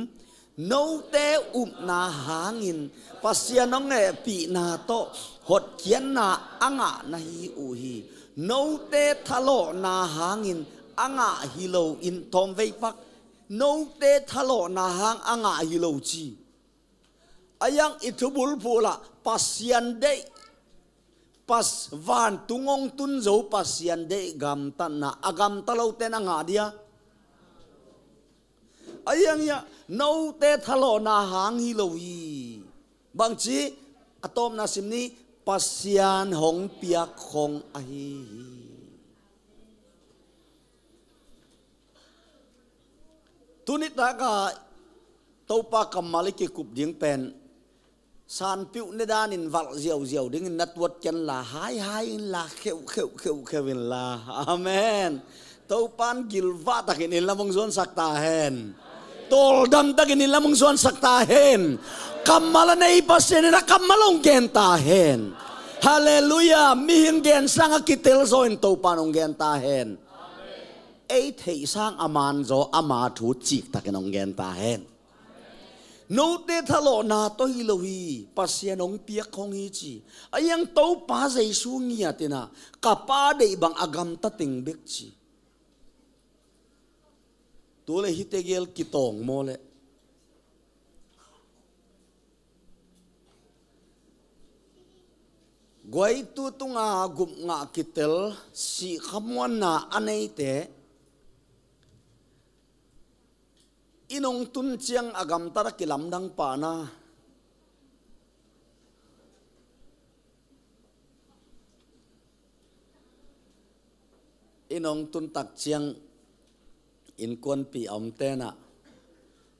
Note upna hangin Pasian hong hehpihna tawh hotkhiatna a ngah na hi uh hi. Note thalawhna hangin a ngah hi lo in, thawmvei pak. Note thalawhna hang a ngah hi lo ci. A iang i thubulphuh lah Pasian deih, Pas-, vantung hong tun zo Pasian deih gamtatna, a gamta lote na ngah dia. A iang ia, note thalawhna hang hi lo hi. Bangci, a tawpna sim ni, Pasian hong piak khong ahi hi. Tuni taka Topa kammal i kikup ding pen, sanpiuh ne danin valh ziauziau dingin na tuat kenla, haihai inla, kheuh, kheuh, kheuh, kheuh inla. Amen. Topan gilvah takin inn lam hong zuansak ta hen. Tawldam takin inn lam hong zuansak ta hen. Kammal a nei Pasian in a kammal hong gen ta hen. Halleluiah. Mihing gen sang a kitel zaw in Topan hong gen ta hen. Ei theih sang a man zaw ama thu ciktakin hong gen ta hen. Note thalawhna tawh hi lo hi, Pasian hong piak khong hi ci. A iang Topa Jesu ngiat in ah, ka Pa deih bang a gamta teng bek ci. Tu le hihte gel kitawng maw leh. Guai, tu tunga gupngah kitel, sih khamuanna a neite, inn hong tun ciang a gamtat a kilamdang pahna, Nong tun tak ciang innkuanpih a om tenah,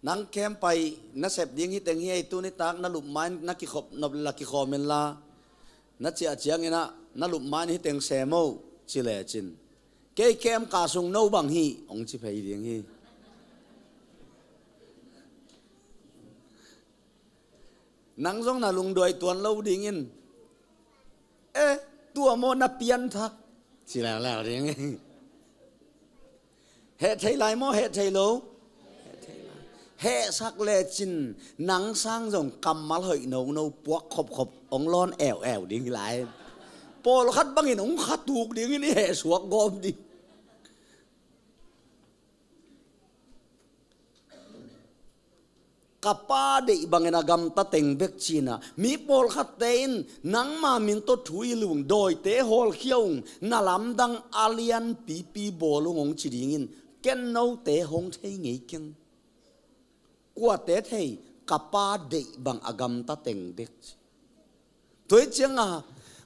"Nang khempeuh nasep ding hi teng hi ei, tuni tak na lup ma-in na kikhop nop la kikhawm inla, na ciah cianginah na lup ma-in hi teng sem o," ci lecin, "Kei khempeuh ka sung no bang hi," hong ci phei ding hi. Nang zong na lungduai tuan lo dingin, "Eh, tua maw na pianthak?" ci leuleu ding. "Heh thei lai maw, heh thei lo?" "Heh thei lai." Hehsak lecin nang sang zong kammal hoih nono puak khopkhop hong lawn eueu ding hi lai. Pawlkhat bangin hong khatuk dingin i hehsuak gawp ding. "Ka Pa deih bangin a gamta teng bek," cinah, mi pawlkhatte in nangma min tawh thu i lung, dawite hawlkhia ung, na lamdang a lianpipi bawl ung hong ci dingin, ken note hong thei ngei keng. Kuate thei, "Ka Pa deih bang a gamta teng bek," ci. Tua hi cianga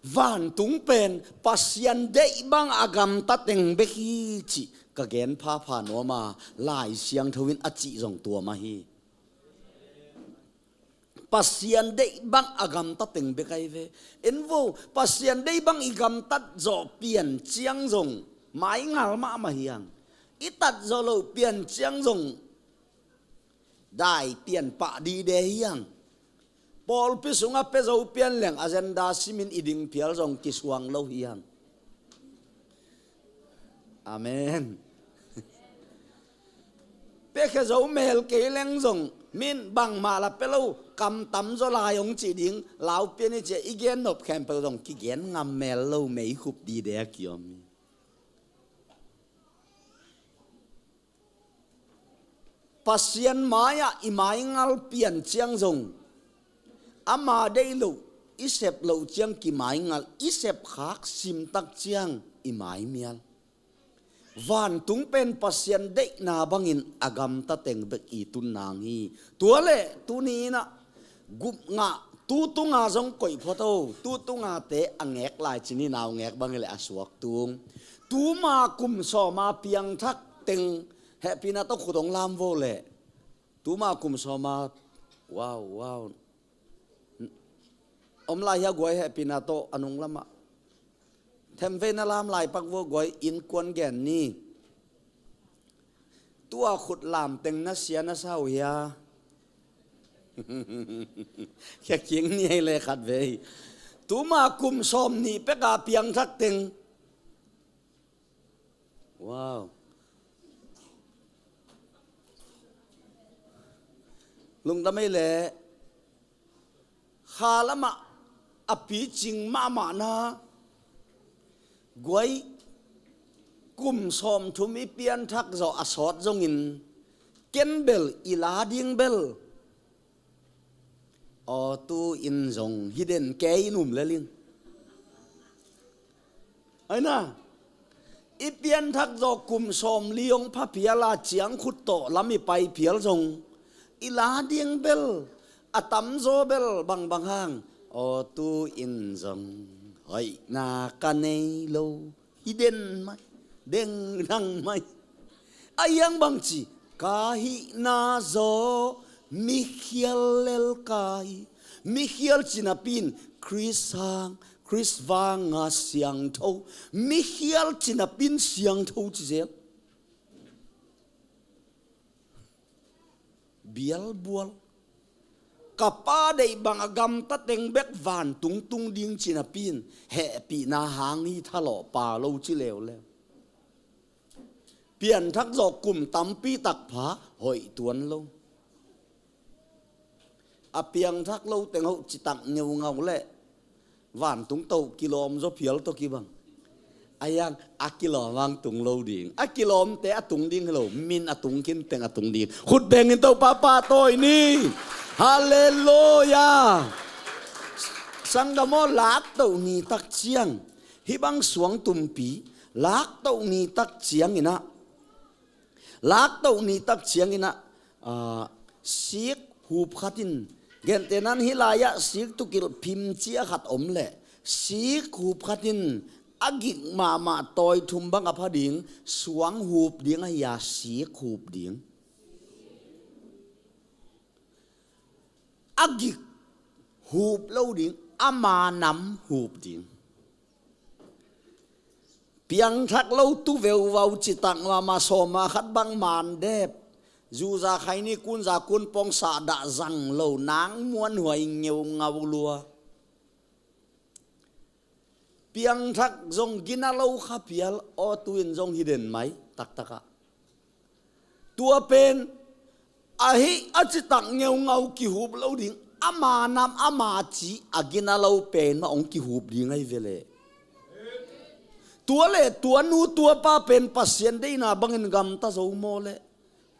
vantung pen Pasian deih bang a gamta teng bek hi cih ka gen phapha nuam a, Lai Siangtho in a cih zong tua mah hi. Pasian deih bang a gamta teng bek ahi ve. En vo, Pasian deih bang i gamtat zawh pian ciang zong maingal mahmah hi hang. I tat zawh loh pian ciang zong dai pian pah dide hi hang. Pawlpi sungah pia zo pian leng agenda simin i ding phial zong kisuang lo hi hang. Amen. Piakhia zo mel kei leng zong min bangmah la pia lo, kam tam zaw lai hong cih ding, lau pian i cih a i gen nop khempeuh zong kigen ngam mel lo, meikhup dide a kiom hi. Pasian mai-ah i maingal pian ciang zong, ama deih loh i sep loh ciang kimaingal, i sepkhak simtak ciang i maimial. Vantung pen Pasian deihna bangin a gamta teng bek i tun nang hi. Tua leh tuni inah gupngah, tu tunga zong koih phot o, tu tungate a ngek lai cin hi, naungek bang hileh a suak tung. Tuma kum sawma piangthak teng hehpihna tawh khut hong lam vo leh. Tuma kum sawma, wow, wow. Om lai hia guai, hehpihna tawh a nung lamah. Themvei na lam lai pak vo guai, innkuan gen ni. Tua khut lam teng na sia na sa uh hia? Khia king ni ei le khat vei. Tuma kum sawm nih peka piangthak teng. Wow. Lungdam ei le. Kha lamah a picing mahmahna, guai, kum sawmthum i pianthak zawh a sawt zongin, ken bel i la ding bel, aw, tu-in zong hi den kei in um lel ing. Aina, i pianthak zawh kum sawmli hong pha phial a, ciangkhut tawh lam i pai phial zong, i la ding bel, a tamzaw bel bangbang hang, aw, tu-in zong hoihna ka nei lo, hi den mai, dengdang mai. A hiang bangci, ka hihna zaw mikhial lel ka hi. Mikhial ci napi in Khrist hang, Khrist vanga siangtho. Mikhial ci napi in siangtho ci zel. Bialbual. Ka Pa deih bang a gamta teng bek vantung tung ding ci napi in hehpihna hang hi, thalawh pa lo ci leuleu. Pianthak zawh kum tampi tak pha, hoih tuan lo. A piangthak lo teng hoh citak ngeungau leh vantung tawh kilawm zaw phial tawh kibang. A hiang a kilawm hang tung lo ding. A kilawmte a tung ding hi lo, min a tung khin teng a tung ding. Khut bengin Topa pahtawi ni. Halleluia. Sanggam aw, laktoh ni tak ciang, hih bang suang tumpi laktoh ni tak cianginah, laktoh ni tak cianginah, ah, sik hup khat in, gentehnan hih lai-ah sik tukilh phim cia khat om leh, sik hup khat in A gik mahmah tawi thum bang a pha ding, suang hup ding ahi a, sik hup ding. A gik hup lo ding, a manam hup ding. Piangthak lo tu veuvau citak mahmah, sawm a khat bang mandep, zuza khaini kunza kunpawng sahdah zang lo, nang muanhuai ngeungau lua. Piangthak zong gina lo kha pial, aw tu-in zong hi den mai taktakah. Tua pen ahi a citak ngeungau kihup lo ding, a manam a maci a gina lo pen mah hong kihup ding ahi ve leh. Tua leh tua nu tua pa pen Pasian deihna bangin gamta zo maw leh,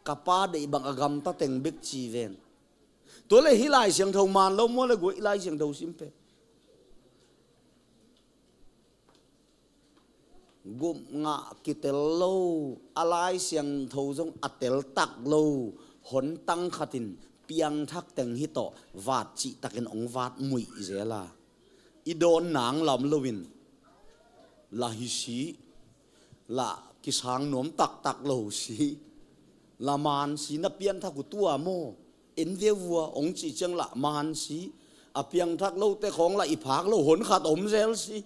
ka pa deih bang a gamta teng bek ci ven. Tua leh hih Lai Siangtho man lo maw leh, guai Lai Siangtho sim pen. Gupngah kitel lo, a Lai Siangtho zong a teltak lo, hontang khatin piangthak teng hi tawh vat cihtakin hong vat muih zel a, i dawn nang lam loin la hi si, la kisang nuam taktak lo si, la man si, na piangthak uh tua maw, en ve vua hong cih ciang la man si, a piangthak lote khawng la i phak lo hon khat om zel si.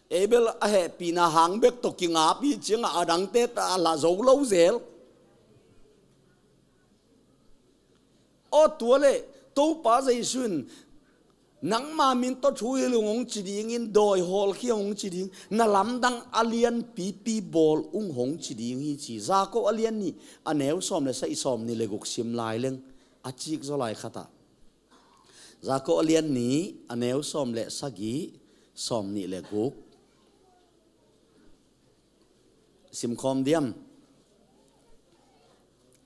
Ei bel a hehpihna hang bek tawh kingap hi ciangah a dangte ta la zo lo zel. Aw tua leh Topa Jesu in nangma min tawh thu hilh ung hong ci dingin, dawi hawlkhia hong ci ding, na lamdang a lianpipi bawl ung hong ci ding hi ci. Jakob a lian nih a neu sawm le sagih, sawm nih le guk sim lai leng a cik zaw lai khatah. Jakob a lian nih a neu sawm le sagih, sawm nih le guk. Simkhawm diam?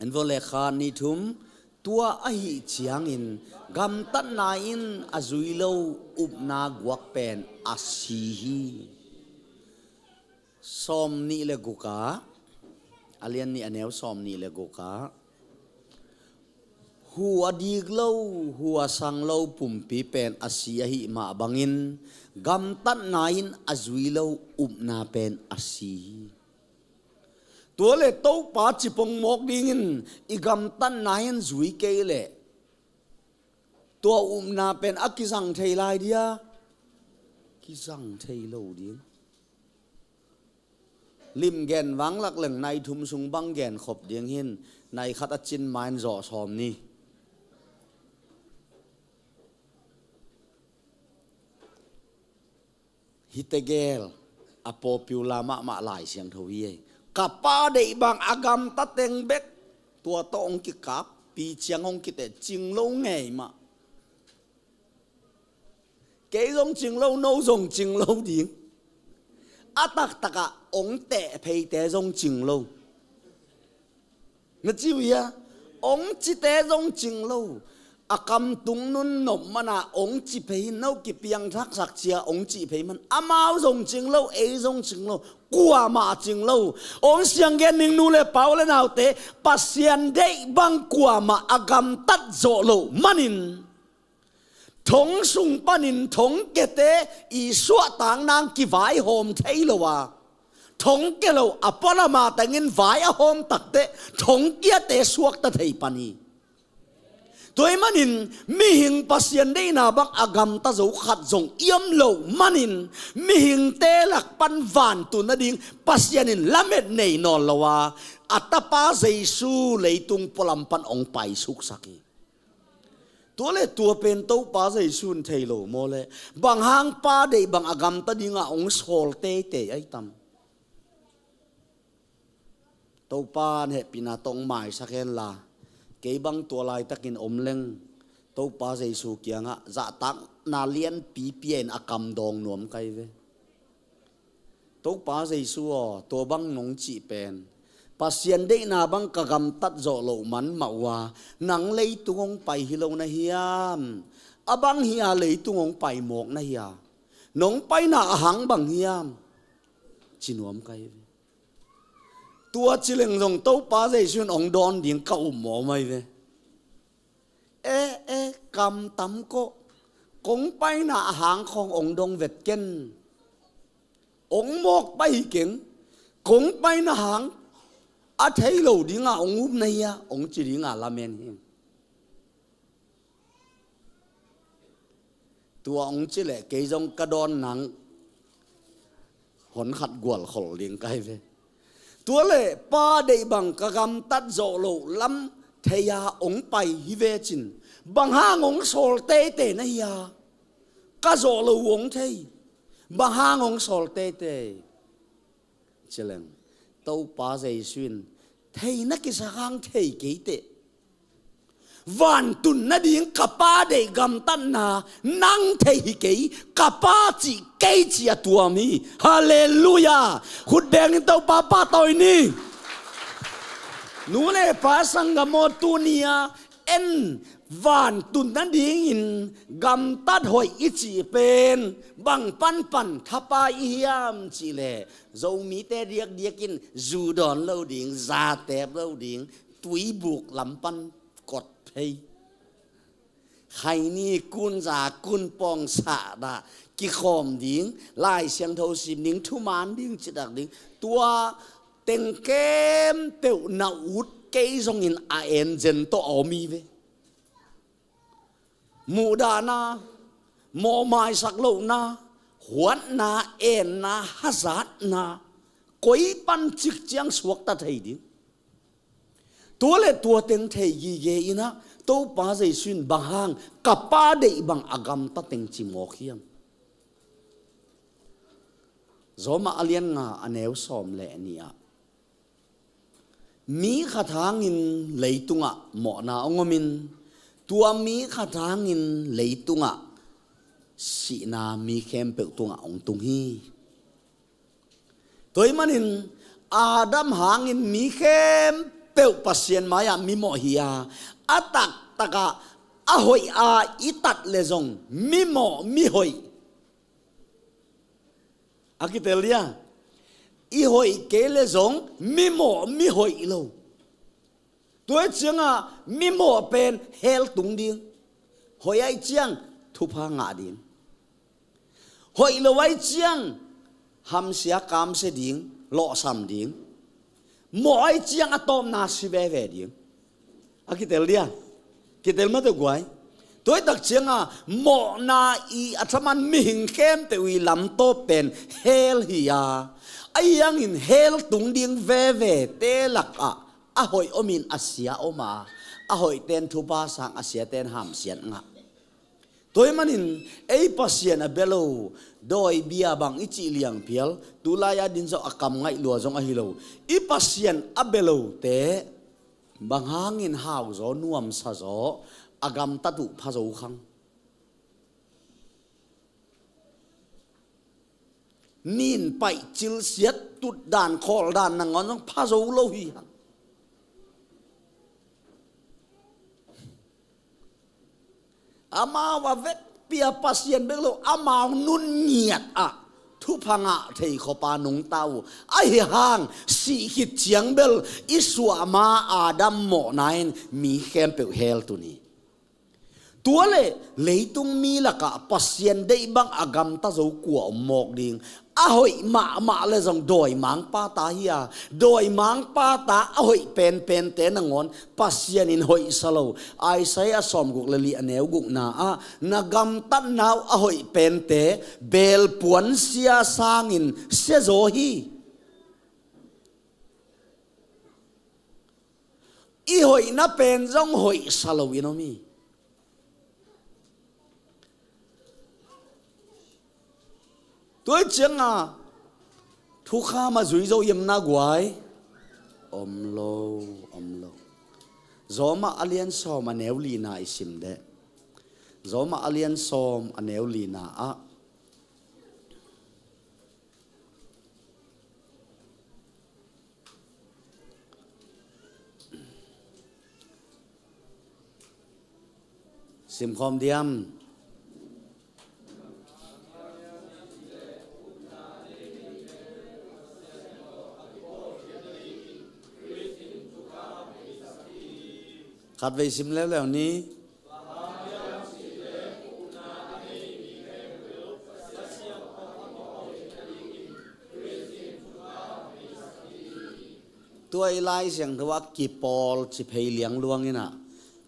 En vo le kha ni thum. Tua ahi ciangin gamtatna in a zui lo upna guak pen a si hi. Sawm nih le guk ah, a lian nih a neu sawm nih le guk ah, hu a dik lo, hu a sang lo pumpi pen a si ahi mah bangin, gamtatna in a zui lo upna pen a si hi. Tua le Topa cipong mawk dingin i gamtatna in zui kei leh, tua upna pen a kizang thei lai dia? Kizang thei lo ding. Lim gen vanglak leng nai thum sung bang gen khop ding hin, nai khat a cin main zawh sawm ni. Hite gel a popular mahmah Lai Siangtho hi ei. Ka pa deih bang a gamta teng bek, tua tawh hong kikap, pi ciang hong kiteh cing lo ngei mah. Kei zong cing lo, no zong cing lo ding. A taktakah hong teh pheite zong cing lo. Na ci uh hia? Hong cite zong cing lo. A kam tung nun nop mana hong ci phei, no kipiangthaksak cia hong cih phei man. Amau zong cing lo, ei zong cing lo. Kuamah cing lo. Hong siang gen ning nu le pa u le naute, Pasian deih bang kuamah a gamtat zawh loh manin, thong sung panin thong kete i suahtak nang kivaihawm thei lo a, thong ke lo a pualama tengin vai a hawm takteh thong kiate suakta thei pan hi. Tua ahih manin mihing Pasian deihna bang a gamta zo khat zong i om loh manin, mihingte lak pan vantung nading Pasian in lamet nei nawn lo a, a tapa Jesu leitung pualam pan hong paisuksak hi. Tua le tua pen Topa Jesu in thei lo maw le? Bang hang pa deih bang a gamta dingah hong sawl teitei ahi tam? Topa in hehpihna tawh hong maisak hen la, kei bang tua laitakin om leng Topa Jesu kiangah zahtakna lianpipi in a kam dawng nuam ka hi ve. Topa Jesu aw, tua bang nong cih pen, Pasian deihna bang ka gamtat zawh loh man mah uh a, nang leitung hong pai hi lo na hiam? A bang hi a leitung hong pai mawk na hia? Nong paina a hang bang hiam? Ci nuam ka hi ve. Tua ci leng zong Topa Jesu in hong dawn ding ka up mawh mai ve. E, e, kam tam kawh. Kong paina a hang khawng hong dong vet ken. Ong mawk pai hi keng, kong paina hang a thei lo dinga ong upna hi a, ong ci dinga lamen hi. Tua ong ci leh kei zong ka dawn nang hon khat gual khol ding kai ve. Tua leh pa deih bang ka gamtat zawh loh lam thei a ong pai hi ve cin, bang hang ong sawl teitei na hi a, ka zawh loh ong thei, bang hang ong sawl teitei. Cileng, Topa Jesu in, thei na kisak hang thei kei teh. Vantun nading ka pa deih gamtatna nang thei hi kei, ka pa cih kei cih a tuam hi. Halleluiah. Khut bengin Topa pahtawi ni. Nu le pa, sanggam aw, tuni-a en, vantun nadingin gamtat hoih i cih pen bang panpan thapai i hiam cih leh, Zomite diakdiakin zu dawn lo ding, zatep lo ding, tuibuk lam pan kot phei, khaini kunza kunpawng sahdah kikhawm ding, Lai Siangtho sim ding, thuman ding, citak ding, tua teng khempeuh na ut kei zongin a enzen tawh a om hi ve. Muhdahna, mawhmaisak lohna, huatna, enna, hazatna, koi pan cik ciang suakta thei ding. Tua le tua teng thei gige in ah, Topa Jesu in bang hang ka pa deih bang a gamta teng ci mawk hiam? Rom a lian nga, a neu sawm le nih ah, mi khat hangin leitungah mawhna hong omin, tua mi khat hangin leitungah sihna mi khempeuh tungah hong tung hi. Tua ahih manin Adam hangin mi khempeuh Pasian mai-ah mimawh hi a, a taktakah a hoih a i tat le zong mimawh mihoih. A kitel dia, i hoih kei le zong mimawh mihoih lo. Tua ahih ciangah mimawh pen hell tung ding. Hoih ahih ciang thupha ngah ding. Hoih lo ahih ciang hamsia kamsia ding, lawhsam ding. Mawh ahih ciang a tawpna si veve ding. A kitel dia, kitel mah teh guai. Tua ahih tak ciangah mawhna i a thaman mihing khempeuh i lamtawp pen hell hi a, ahi hangin hell tung ding vevete lakah a hoih omin a sia om a, a hoihten thupha sang, a siaten hamsiat ngah. Tua ahih manin ei Pasian a bia lo, dawi bia bang i cih liangphial, tulai-a din zong a kam ngaih lua zong ahi lo, i Pasian a bia lote bang hangin hauzaw nuamsazaw a gamtat uh phazo khang. Nin paih, cilsiat, tutdan, khawldan nangawn zong phazo lo hi hang. Amau a vekpi-a Pasian bek lo, amau nun ngiat ah thupha ngah thei khawpa nungta uh. Ahi hang sih khit ciang bel i suahma Adam mawhna in mi khempeuh hell tun hi. Tua le leitung mi lakah Pasian deih bang a gamta zo kua om mawk ding? A hoih mahmah le zong dawimangpa ta hi a, dawimangpa ta a hoih penpente nangawn Pasian in hoihsa lo. Isaiah sawmguk le li, a neu gukna ah, na gamtatna uh a hoih pente belpuan sia sangin siazaw hi. I hoihna pen zong hoihsa lo in om hi. Tua ahih ciangah thukham a zui zo hiam na guai? Om lo, om lo. Rom a lian sawm, a neu lina i sim deh. Rom a lian sawm, a neu lina ah, simkhawm diam? Khatvei sim leuleu ni. Bang hang hiam cih leh upna a nei mi khempeuh Pasian siangtho a mawh theihna dingin Tua i Lai Siangtho ah kipawl ci phei liangluang in ah,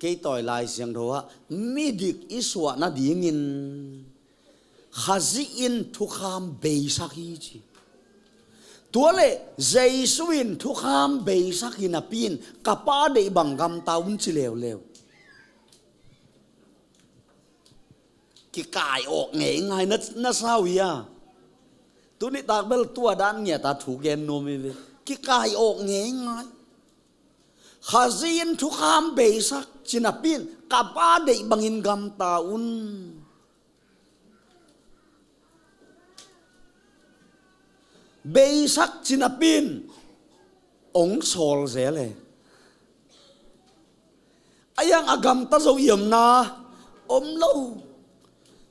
kei tua i Lai Siangtho ah midik i suah nadingin Khazih in thukham beisak hi ci. Tua leh Jesu in thukham beisak hi napi in ka Pa deih bang gamta un ci leuleu. Kikai awk ngeingai na, na sau hi a. Tuni tak bel tua dan ngiat a thu gen nuam hi ve. Kikai awk ngeingai. Khazih in thukham beisak ci napi in ka Pa deih bangin gamta un. Beisak ci napi in ong sawl zel e. A iang a gamta zo i omna om lo.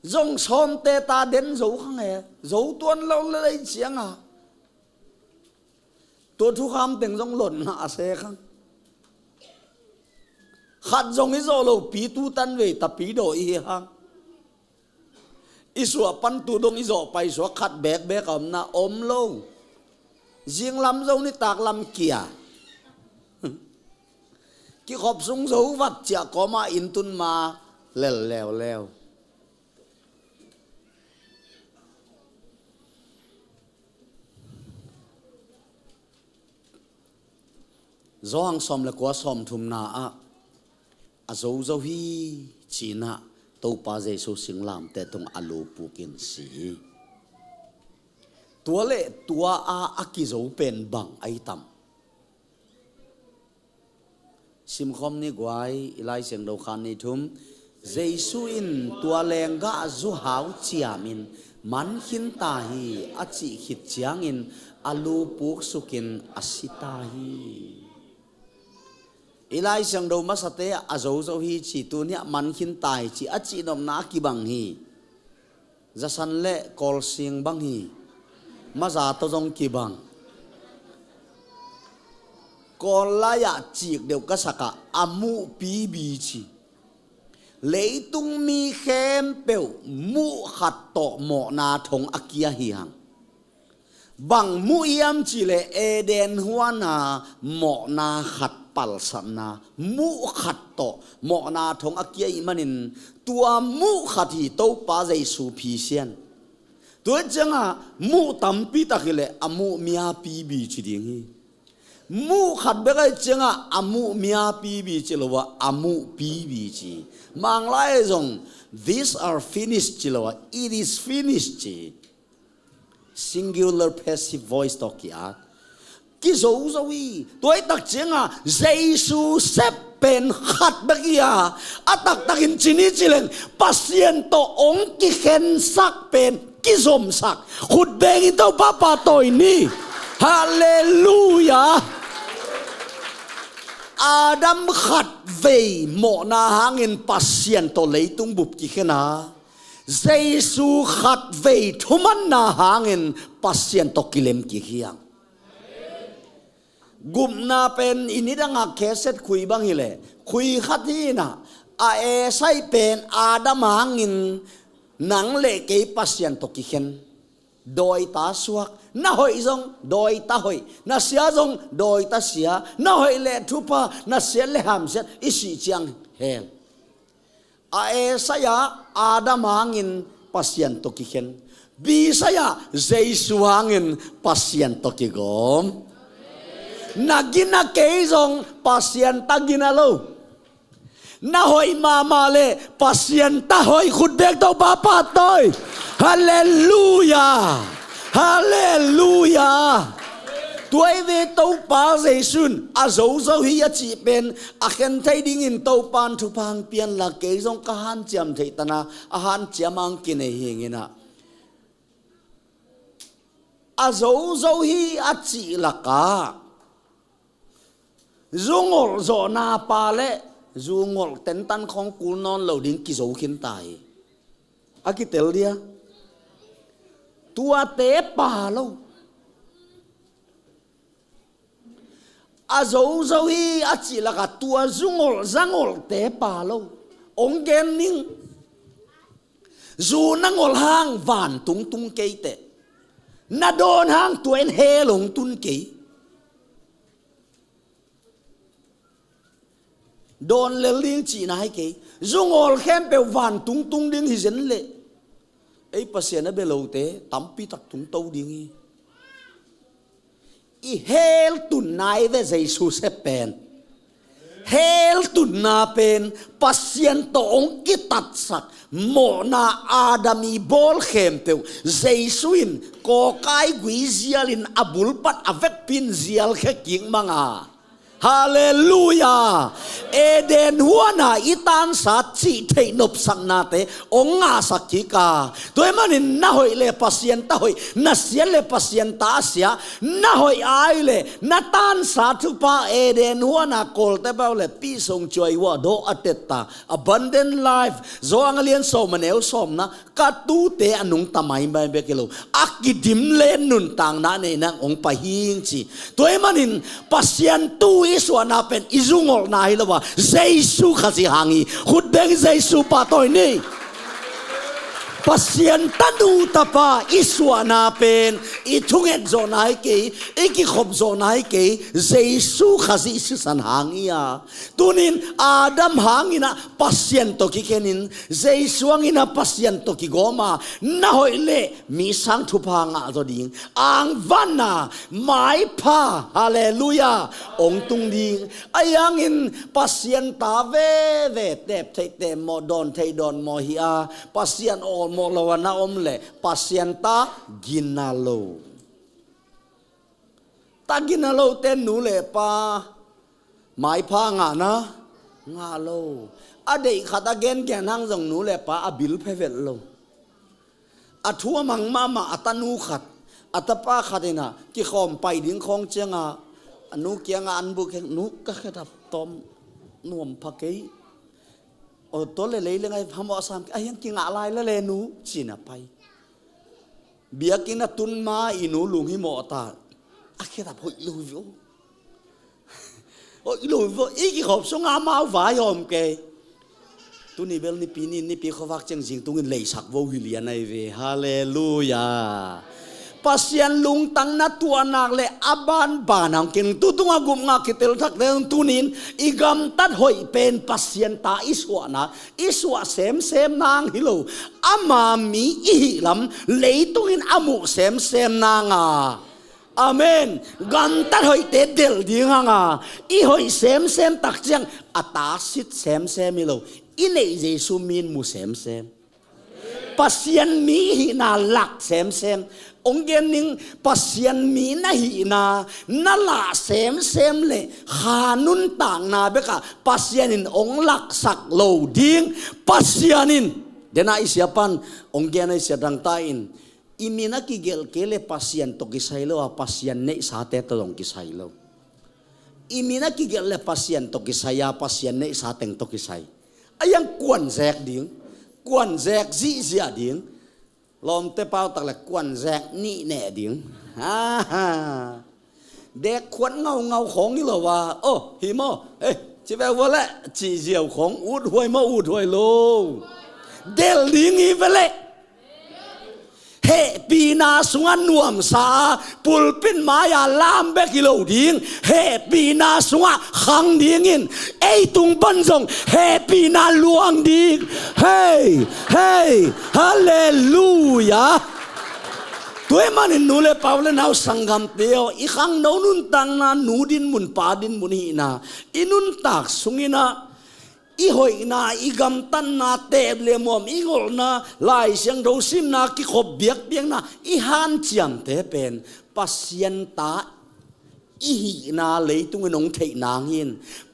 Zong sawmte ta den zo khang e. Zo tuan lo lei ciang a, tua thukham teng zong lotna a se khang. Khat zong i zawh lo pi tu tan vei tapi daw i hi hang. I suah pan tu dong i zawh paisuak khat bekbek a omna om lo. Zinglam zo nitak lam kia. Kikhop sung zo vat ciah kawma inn tun ma lel leuleu. Zawhang sawm le kua sawm thumna ah a zozo hi ci-in ah Topa Jesu singlamteh tungah a lu pukin si hi. Tua le tua a a kizo pen bang a i tam? Simkhawm ni guai, i Lai Siangtho khan ni thum. Jesu in tua lenggah zu hau ciamin man khin ta hi a cih khit ciangin a lu puk sukin a si ta hi. I Lai Siangtho masate a zozo hi ci, tuni-ah man khin ta hi ci a cihnopna a kibang hi. Zasan le Kawlsing bang hi. Maza tawh zong kibang. Kawl lai-ah cik deuh ka sakah a muh pibi ci. Leitung mi khempeuh muh khat tawh mawhna thong a kia hi hang. Bang muh hiam cihleh Eden huana mawhna khat palsatna muh khat tawh mawhna thong a kia ih manin tua muh khat hi Topa Jesu phisian. Tua ciangah muh tampi tak hileh a muh miapibi ci ding hi. Muh khat bek aih ciangah a muh miapibi ci lo ah a muh pibi ci. Manglai zong these are finished ci lo ah it is finished ci. Singular passive voice tawh ki-at. Kizozo hi. Tua hi tak ciangah Jesu sep pen khat bek hi a, a taktakin ci ni ci leng Pasian tawh hong kikhensak pen kizomsak. Khut bengin Topa pahtawi ni. Halleluiah. Adam khat vei mawhna hangin Pasian tawh leitung bup kikhen a, Jesu khat vei thumanna hangin Pasian tawh kilem kikhiang. Gupna pen i nidangah kheset khui bang hileh khui khat hi inah, a esai pen Adam hangin nang le kei Pasian tawh kikhen. Dawita suak, na hoih zong dawita hoih, na sia zong dawita sia, na hoih le thupha, na siat le hamsiat i sih ciang hel. A esai-ah Adam hangin Pasian tawh kikhen, bisai-ah Jesu hangin Pasian tawh kigawm. Na gina kei zong Pasian ta gina lo. Na hoih mahmah le Pasian ta hoih. Khut beng Topa pahtawi. Halleluiah. Halleluiah. Tua hi ve, Topa Jesu in a zozo hi a cih pen a khen thei dingin Topa in thupha hong pia inla kei zong ka hanciam theih tan a, a hanciam hong kinei hi ing inah. A zozo hi a cih lakah zungolh zawhna pa le zungolh tentan khawng kul nawn lo ding kizo khin ta hi. A kitel dia? Tuate pa lo. A zozo hi a cih lakah tua zungolh zangolhte pa lo. Hong gen ning. Zu na ngolh hang vantung tung kei teh. Na dawn hang tua in hell hong tun kei. Dawn lel ding cihna hi kei. Zungawl khempeuh vantung tung ding hi zen leh, ei Pasian a bia lote tampi tak tungto ding hi. I hell tunna i ve Jesu sep pen. Hell tunna pen Pasian tawh hong kitatsak mawhna Adam i bawl khempeuh Jesu in kawkai gui zialin a bulpat a vekpi in zialkhia kik manga. Halleluia! Eden huana i tansa cih theih nopsaknate hong ngahsak kik a. Tua ahih manin na hoih le Pasian ta hoih, na siat le Pasian ta sia, na hoih ai le na tansa thupha Eden huana kawlte pau le pi song cuai hua dawh a tetta abundant life, Johan a lian sawm a neu sawmna, ka tute a nungta maimai bek hi lo, a kidim le nuntakna nei nang hong pai hing ci. Tua ahih manin Pasian tu i suahna pen i zungolhna hi lo a, Jesu Khazih hang hi. Khut beng Jesu pahtawi ni. Pasian tanu tapa i suahna pen i thunget zawhna hi kei, i kikhop zawhna hi kei, Jesu Khazih sisan hang hi a. Tunin Adam hangin ah Pasian tawh kikhenin, Jesu hangin ah Pasian tawh kigawm a, na hoih leh mi sang thupha ngah zaw ding, angvanna maipha, halleluia, hong tung ding. Ahi hangin Pasian ta veve, tep theih tep mawh, dawn theih dawn mawh hi a, Pasian awlmawh lo a na om leh Pasian ta gina lo. Ta gina lote nu le pa maipha ngahna ngah lo. A deih khat a gengen hang zong nu le pa a bil phevelh lo. A thu a mang mahmah a tanu khat, a tapa khat in ah kikhawm pai ding khawng ciangah a nu kiangah an buk heng, nu ka khedap tawm nuam pha kei. Aw, tua le lei le ngai phamawh a sam kei, a hiang kingah lai le le nu, ci-in a pai. Biakinn a tun ma i nu lunghimawh ta. A khedap hoih lo hi vo. Hoih lo hi vo, i kikhop sungah amau vaihawm kei. Tuni bel nipi ni, nipi khuavak ciang zing tungin leisak vo hi lian ahi ve. Halleluia. Pasian lungtang na tuahnak le a banban hang kin tutung a gupngah kitel thakte hong tunin i gamtat hoih pen Pasian ta i suahna, i suah semsem nang hi lo, ama mi i hih lam leitungin a muh semsem nanga. Amen. Gamtat hoihte delh ding hanga, i hoih semsem tak ciang a tasit semsem hi lo, i neih Jesu min mu semsem. Pasian mi hihna lak semsem. Hong gen ning, Pasian mi na hihna na lah semsem le kha nuntakna bekah Pasian in hong laksak lo ding. Pasian in, dena i siapan hong gen a i sia dangta in, i min a kigelh kei le Pasian tawh kisai lo a, Pasian neihsate tawh zong kisai lo. I min a kigelh le Pasian tawh kisai a, Pasian neihsa teng tawh kisai. A hiang kuan zek ding, kuan zek zihziah ding. Lawmte pau tak le kuan zek nih neh ding. Dek khuat ngaungau khawng hi lo a, oh hi maw, eh, ci ve vua le, ci ziau khawng, ut huai maw, ut huai lo. Delh ding hi ve le. Hehpihna sungah nuamsa a, pulpit mai-a lam bek hi lo ding. Hehpihna sungah khang dingin, ei tung pan zong hehpihna luang ding. Hei, hei, halleluia. Tua ahih manin nu le pa, u le nau, sanggamte aw, i khangno nuntakna, nu dinmun, pa dinmun hihna i nuntak sungin ah, i hoihna, i gamtatna, tep le muam i ngolhna, Lai Siangtho simna, kikhop biakpiakna, i hanciamte pen Pasian ta i hihna leitungin hong theih nang hi.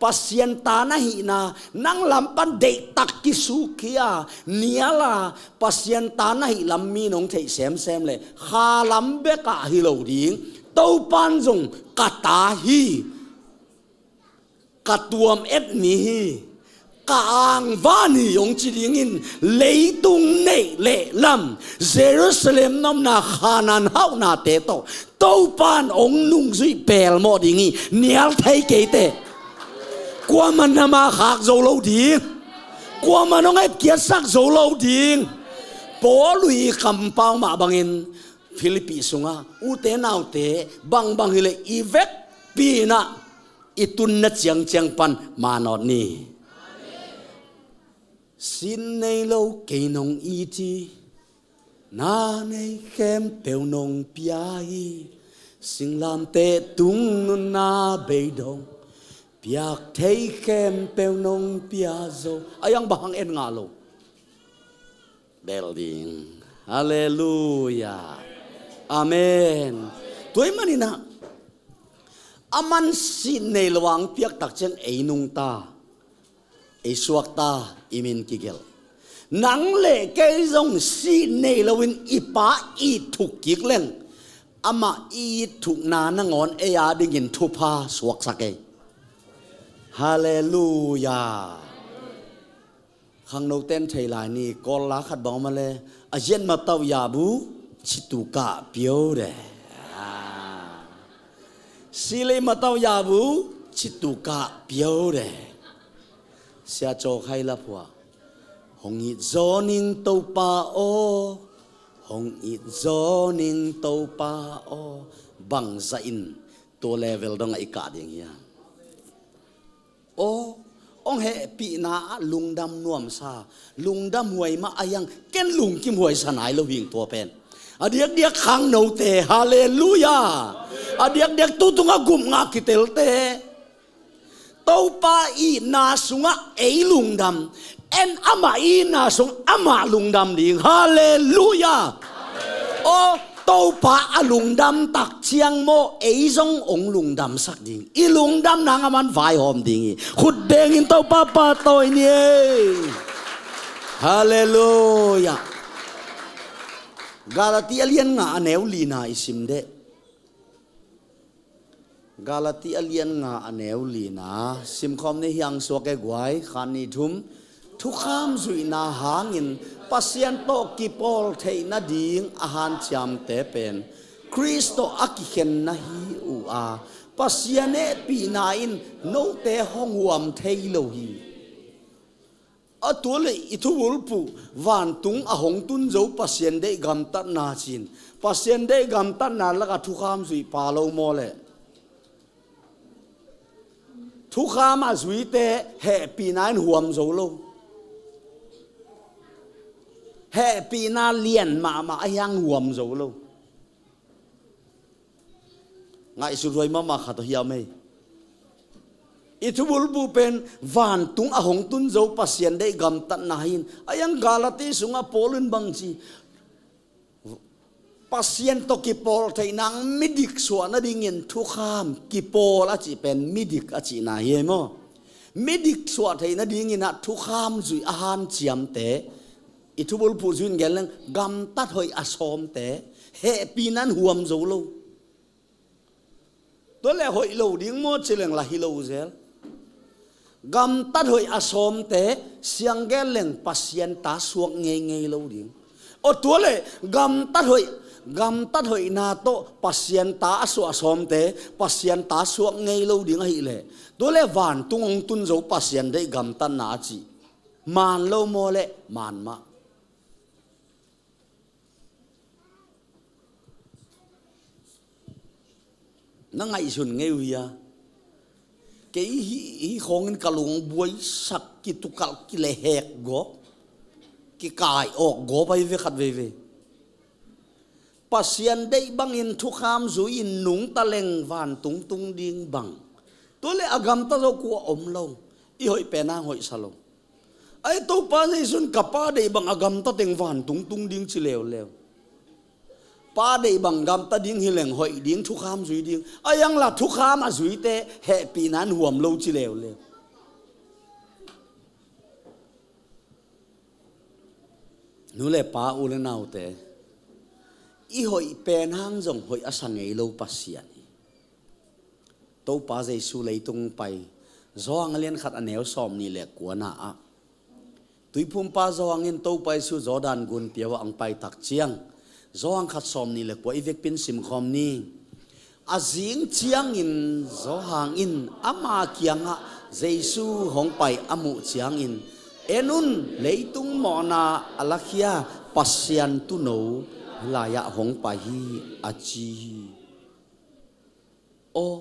Pasian ta na hihna nang lam pan deihtak kisuk hi a, nial a, Pasian ta na hih lam mi in hong theih semsem le kha lam bekah hi lo ding. Topan zong ka ta hi, ka tuam et mi hi, ka angvan hi hong ci dingin, leitung neih le lam, Jerusalem na omna Khanaan hauhnate tawh Topan hong nungzuih pelmawh ding hi. Nial thei kei teh. Kuaman nama khak zo lo ding. Kuaman hong epkiatsak zo lo ding. Paul i kampau mah bangin Philippi sungah, ute naute, bangbang hileh i vekpi in ah i tunna ciangciang pan manawt ni. Sin nei lo kei nong it hi, na nei khempeuh nong pia hi. Singlamteh tung nunna bei dong, piak thei khempeuh nong pia zo. A yang bang hang en ngah lo. Bel ding. Halleluiah. Amen. Tua ahih manin ah, aman sin nei lo a hong piak tak ciang ei nungta, ei suakta, i min kigelh. Nang le kei zong sin nei loin i Pa it thuk kik leng, amah it thukna nangawn ei adingin thupha suaksak ei. Halleluiah. Khangnote'n thei lai ni, Kawl la khat bang om a le, a ziat matau ya bu, citu kah piau de. Ah. Silei matau ya bu, citu kah piau de. Sia Caw Khai la phua. Hong it zaw ning Topa aw, hong it zaw ning Topa aw. Bangzah in tua level dong a i kah ding hiam? Aw, hong hehpihna ah lungdam nuamsa, lungdam huai mah a yang, ken lungkim huaisa nai lo hing tua pen. A diakdiak khangnote, halleluiah. A diakdiak tu tungah gupngah kitelte. Topa itna sungah ei lungdam, en amah itna sung amah lungdam ding. Halleluiah. Aw, Topa a lungdam tak ciang maw, ei zong hong lungdamsak ding. I lungdam nang a man vaihawm ding hi. Khut bengin Topa pahtawi ni ei. Halleluiah. Galati a lian nga a neu lina i sim deh. Galati a lian nga a neu lina simkhawm ni hiang suak e guai, khan ni thum. Thukham zuihna hangin Pasian tawh kipawl theih nading a hanciamte pen Khrist tawh a kikhen na hi uh a, Pasian hehpihna in note hong huam thei lo hi. A tua le i thubulphuh vantung a hong tun zo Pasian deih gamtatna cin, Pasian deih gamtatna lakah thukham zuih pha lo maw le? Thukham a zuite hehpihna in huam zo lo. Hehpihna lian mahmah a hiang huam zo lo. Ngaihsut huai mahmah khat ahi a mei. I thubulphuh pen vantung a hong tun zo Pasian deih gamtatna hi in, a yang Galati sungah Paul in bang ci? Pasian tawh kipawl theih nang midik suah nadingin thukham, kipawl a cih pen midik a cihna hi ei maw? Midik suah theih nadingin ah thukham zuih a hanciamte, i thubulphuh zuih in gen leng gamtat hoih a sawmte hehpihna in huam zo lo. Tua le hoih lo ding maw ci leng la hi lo zel. Gamtat hoih a sawmte siang gen leng Pasian ta suak ngeingei lo ding. Aw tua le gamtat hoih, gamtat hoihna tawh Pasian ta a suah a sawmte Pasian ta suak ngei lo ding ahih leh, tua le vantung hong tun zo Pasian deih gamtatna a cih maan lo maw le? Maan mah. Na ngaihsun ngei uh hia? Kei hi, hi khawngin ka lung buaisak, kitukalh, kilehhek gawp, kikai awk gawp ahi ve khat veivei. Pasian deih bangin thukham zui-in nungta leng vantung tung ding bang. Tua le a gamta zo kua om lo. I hoih pen hang hoihsa lo. Ai Topa Jesu in ka pa deih bang a gamta teng vantung tung ding ci leuleu. Pa deih bang gamta ding hi leng hoih ding, thukham zui ding. A yang la thukham a zuite hehpihna in huam lo ci leuleu. Nu le pa, u le naute, i hoih pen hang zong hoih a sa ngei lo Pasian hi. Topa Jesu leitung pai, Johan a lian khat a neu sawm nih le kuana ah, Tuiphumpa Johan in Topa Jesu Jordan gunpi ah hong pai tak ciang, Johan khat sawm nih le kua i vekpi-in simkhawm ni. A zing ciangin Johan in ama kiangah Jesu hong pai a muh ciangin, "En un, leitung mawhna a lakhia Pasian Tuuno hih lai-ah hong pai hi," a ci hi. Aw,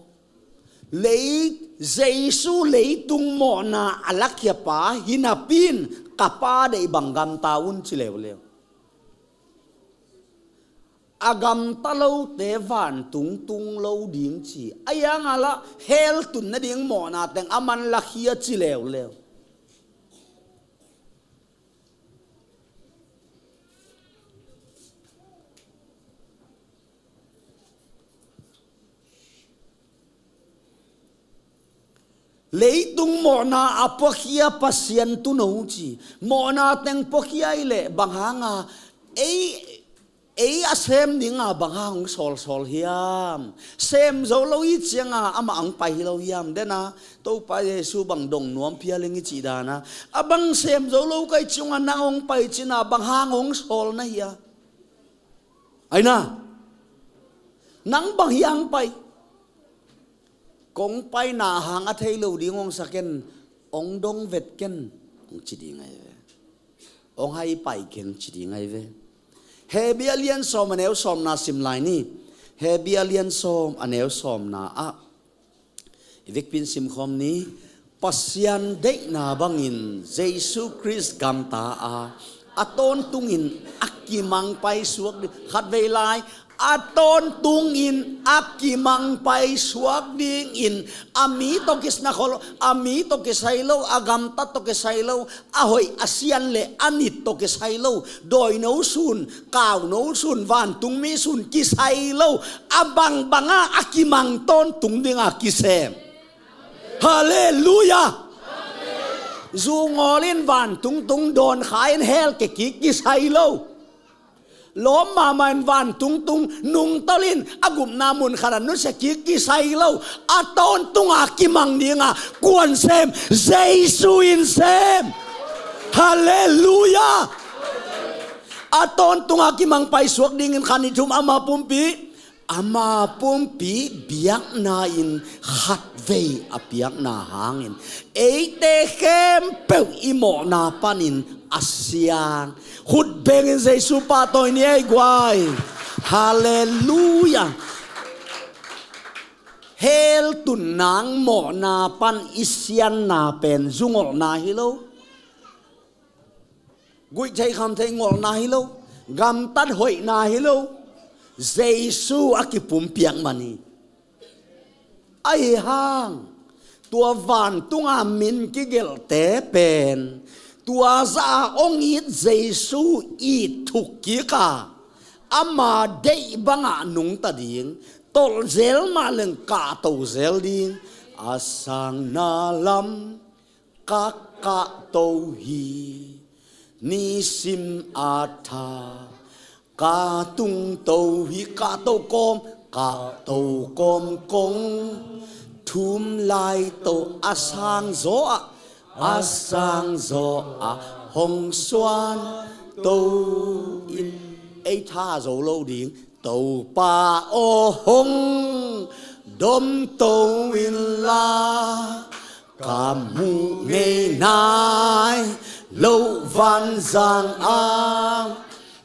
lei, Jesu leitung mawhna a lakhiapa hi napi-in ka Pa deih bang gamta un ci leuleu. A gamta lote vantung tung lo ding ci. A iang a lah hell tun nading mawhna teng a man lakhia ci leuleu. Leitung mawhna a puakhia Pasian tun o ci. Mawhna teng puakhia i leh bang hanga ei, ei a sem dinga bang hang hong sawlsawl hiam? Sem zo lo i cianga amah hong pai hi lo hiam? Dena Topa Jesu bang dong nuam phial ing i cih dana a bang sem zo lo ka i cianga nang hong pai cina bang hang hong sawl na hia? Aina, nang bang hiang pai? Kong paina hang a thei lo ding hong sa ken, hong dong vet ken, hong ci ding ahi ve. Hong hai pai ken ci ding ahi ve. Hebru a lian sawm a neu sawmna sim lai ni. Hebru a lian sawm a neu sawmna ah i vekpi in simkhawm ni. Pasian deihna bangin Jesu Khrist gamta a, a tawntungin a kimang paisuak ding. Khatvei lai, a tawntungin a kimang paisuak dingin, a mi tawh kisai lo, a mi tawh kisai lo, a gamtat tawh kisai lo, a hoih a sian le a nit tawh kisai lo, dawino sun, kauno sun, vantungmi sun kisai lo, a bangbanga a kimang tawntung dinga kisem. Halleluiah. Zungawlin vantungtung dawnkhain hell kekik kisai lo. Lawm mahmahin vantungtung nungtolin a gupna mun khatah nusia kik kisai lo. A tawntunga kimang dinga kuan sem? Jesu in sem. Halleluiah. A tawntunga kimang paisuak dingin khan i thum ama pumpi, ama pumpi biakna in khatvei a piakna hangin eite khempeuh i mawhna panin a siang. Khut bengin Jesu pahtawi ni ei guai. Halleluiah. Hell tun nang mawhna pan i sianna pen zungolhna hi lo. Guihtheih khamtheih ngolhna hi lo. Gamtat hoihna hi lo. Jesu a kipumpiak man hi. Ahi hang tua vantunga min kigelhte pen tua zah a hong it Jesu it thuk kik a, ama deih bangah nungta ding, tolh zel mah leng kahto zel ding. A sangna lam ka kahto hi, nisim a tha ka tungto hi. Kahto kawm, kahto kawm kong thum lai to, a sang zaw ah, a sang zaw ah hong suan to in. Ei tha zo lo ding. Topa aw hong dom to inla, ka muh ngei nai loh vanzang a,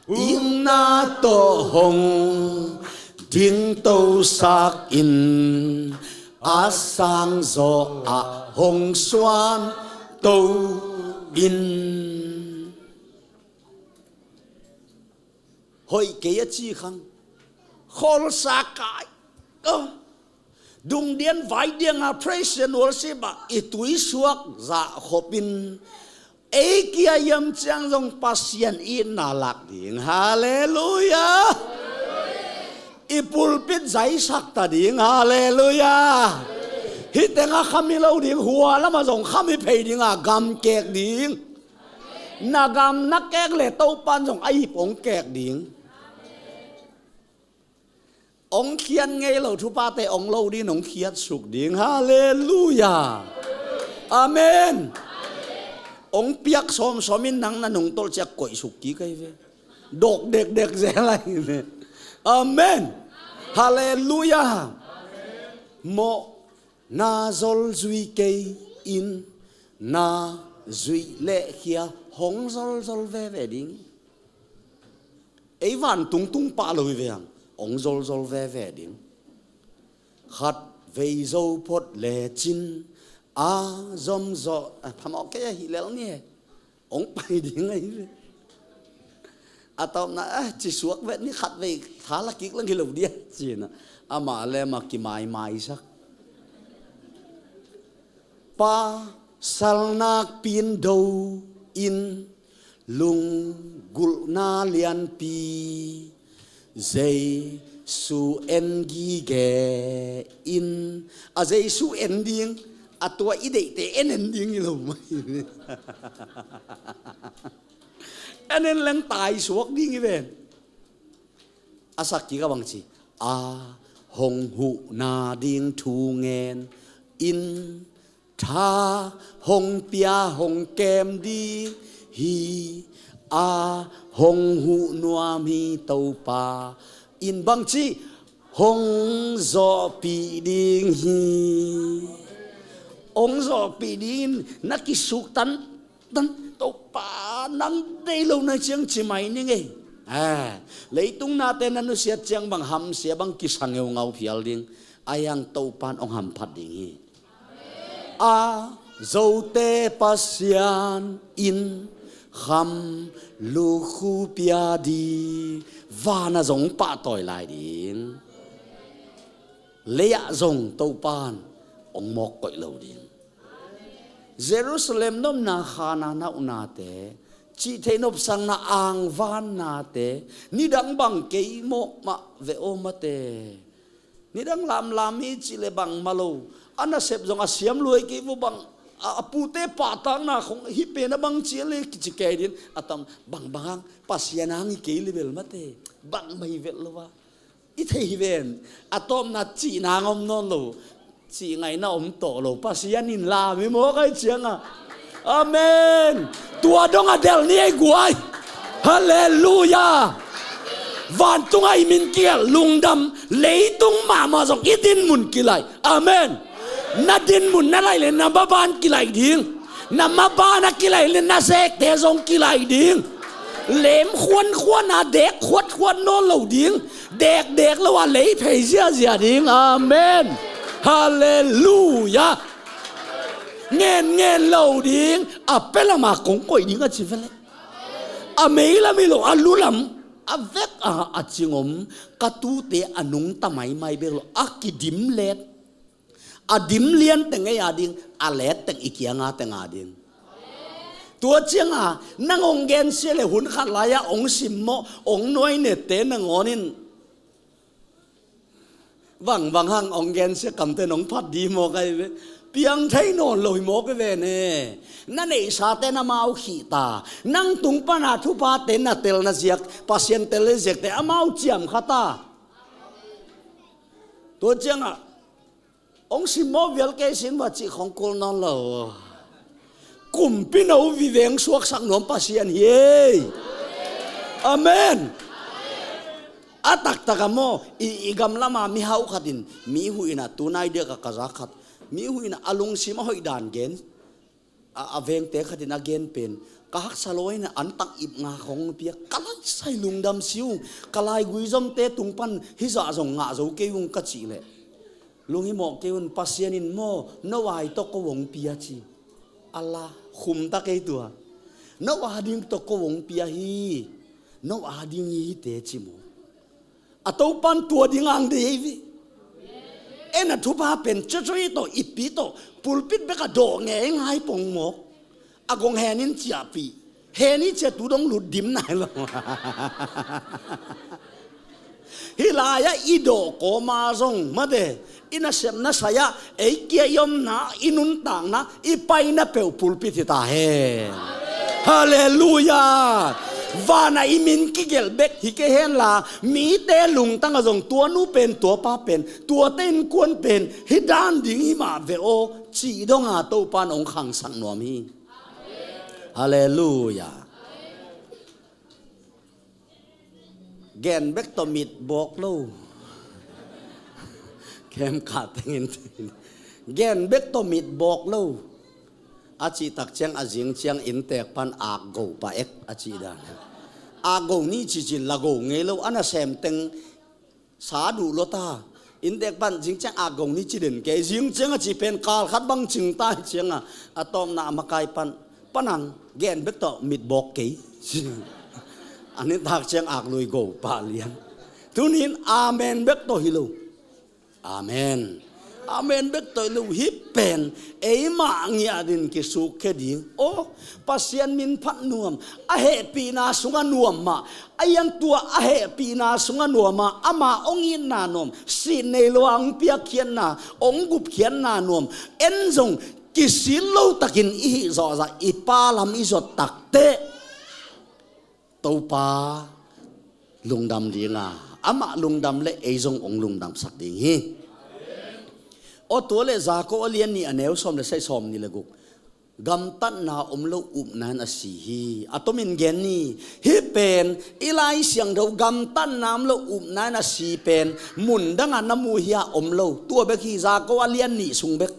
itna tawh hong dingtosak in, a sang zaw ah hong suan to in. Hoih kei a ci khang, kholsa kai, oh, dungdian vaidianga praise and worship ah i tuisuak zah khopin ei kia hiam ciang zong Pasian itna lak ding. Halleluiah. I pulpit zaisak ta ding. Halleluiah. Hih tengah kham hi lo ding, hua lamah zong kham hi phei dinga gam kek ding. Na gam na kek le Topan zong a ip hong kek ding. Hong khiat ngei lo thuphate hong lo ding, hong khiat suk ding. Halleluiah. Amen. Hong piak sawmsawm in nang na nungtolh ciah koih suk kik ahi ve. Dok dekdek zel ahi ve. Amen. Halleluiah. Mawh na zol zui kei in, na zuih leh khia hong zolzol veve ding. Ei vantungtung pah lo hi ve hang, hong zolzol veve ding. Khat vei zo phot lecin a zomzawh, a phamawh kei ahi lel ni he. Hong pai ding ahi ve. A tawpna, "Ah, ci suak vet ni, khat vei tha la kik lang hi lo dia," ci-in ah, amah le amah kimaimaisak. Pasal nakpi-in do in, lunggulhna lianpi Jesu en gige in. A Jesu en ding, a tua i deihte en en ding hi lo mah hi. En en leng tai suak ding hi ven. A sak kik a bang ci, a hong huhna ding thu ngen in, tha hong pia hong kem ding hi, a hong huh nuam hi Topa in, bang ci, hong zawhpih ding hi. Hong zawhpih ding in, na kisuktan tan, Topa nang deih lo na ciang ci mai ning ei. Ah, leitung nate na nusiat ciang bang hamsia bang kisa ngeungau phial ding. Ahi hang Topa in hong hamphat ding hi. A zote Pasian in kham lukhu pia di, van ah zong pahtawi lai ding. Lei ah zong Topa in hong mawk koih lo ding. Jerusalem nopna khana na uhnate, cihtheih nopsakna angvannate, nidang bang kei mawk mah ve aw mate. Nidang lamlam hi cih le bang mah lo. A nasep zong a siam luai kei vo bang, a, a pute pahtakna khong hih pen a bang ci a le kici kei din. A tam bang bang hang Pasian hang hi kei le bel mate. Bang mah hi vet lo a. I thei hi ven, a tawpna cihna hang om nawn lo, cih ngaihna om tawh lo, Pasian in lam hi mawk ahi cianga. Amen. Tua dong a delh ni ei guai. Halleluia. Vantung ah i min kigelh, lungdam, leitung mahmah zong i dinmun kilai. Amen. Na dinmun na laih le na maban kilai ding. Na maban a kilai le na zekte zong kilai ding. Lem khuankhuan a dek khuatkhuat nawn lo ding. Dekdek lo a lei phei ziazia ding. Amen. Halleluia. Ngenngen lo ding. A pia lam a kong koih ding a ci ve leh, a mei lam hi lo, a lu lam, a vek a, a cing om. Ka tute a nungta maimai bek lo, a kidim let. A dim lian teng ei a ding, a let teng i kianga teng a ding. Tua cianga nang hong gensia le hun khat lai-a hong simmawh, hong nuainette nangawn in, bang bang hang hong gensia kamte nong phat di mawk ahi ve. Piang thei nawn lo hi mawk hi ve ne. Na neihsate na mau khih ta. Nang tung pana thuphate na tel na ziak, Pasian tel le ziakte amau ciam kha ta. Tua cianga hong simmawh vial kei sin va cih khong kul nawn lo. Kumpi no viveng suaksak nuam Pasian hi ei. Amen. A taktak a maw, i, i gamlama mihau khatin mi huhina tunai diaka ka za khat, mi huhina a lungsim a hoih dan gen. A, a vengte khatin a gen pen, ka haksa lo aina an tak ip nga khong pia, ka laisai lungdam si ung, ka laigui zomte tung pan hizah zong ngah zo kei ung ka cih leh, lunghimawh kei un, Pasian in maw no ai tawh ko hong pia ci. A la khumta kei tua. No a ding tawh ko hong pia hi. No a ding hi hite ci maw. A Topan tua ding ang dei hi ve. En a thupha pen cocoi tawh, ipi tawh, pulpit bek a dawh ngei ngai pong mawk. A gong henin ciahpih. Heni cia tu dong lut dim nai lo. Hih lai-ah i dawh kawma zong mate, i nasepna sai-ah ei kia i omna, i nuntakna, i paina peuh pulpit hi ta hen. Halleluia. Vanah i min kigelh bek hi kei henla, mite lungtangah zong tua nu pen, tua pa pen, tuate innkuan pen hih dan ding hi mah ve aw, cih donga Topan hong khangsak nuam hi. Halleluia. Gen bek tawh mit bawk lo. Kem kah tengin, gen bek tawh mit bawk lo. A cih tak ciang a zing ciang inntek pan akgo pa ek a cih dan. Akgo ni cicin la go ngei lo, a nasem teng sa duh lua ta. Inntek pan zing ciang akgo ni ci den kei, zing ciang a cih pen kal khat bang cing ta hi cianga, a tawpna a makai pan Panang gen bek tawh mitbawk kei. A nitak ciang aklui go pah lian. Tunin amen bek tawh hi lo. Amen. Amen bek tawh hi lo. Hih pen eimah ngiat in kisukkhia ding. Aw, Pasian min phat nuam, a hehpihna sungah nuam mah, a iantua a hehpihna sungah nuam mah, ama hong itna nuam, sit nei lo a hong piakkhiatna, hong gupkhiatna nuam, en zong kisil lo takin i hih zawhzah i Pa lam i zot takteh Topa lungdam dinga, amah lungdam le ei zong hong lungdamsak ding hi. Aw, tua le Jakob a lian nih a neu sawm le sagih, sawm nih le guk. Gamtatna om lo upna in a si hi. A tomin gen ni. Hih pen i Lai Siangtho gamtatna om lo upna in a si pen mun dangah na mu hia? Om lo. Tua bek hi, Jakob a lian nih sung bek.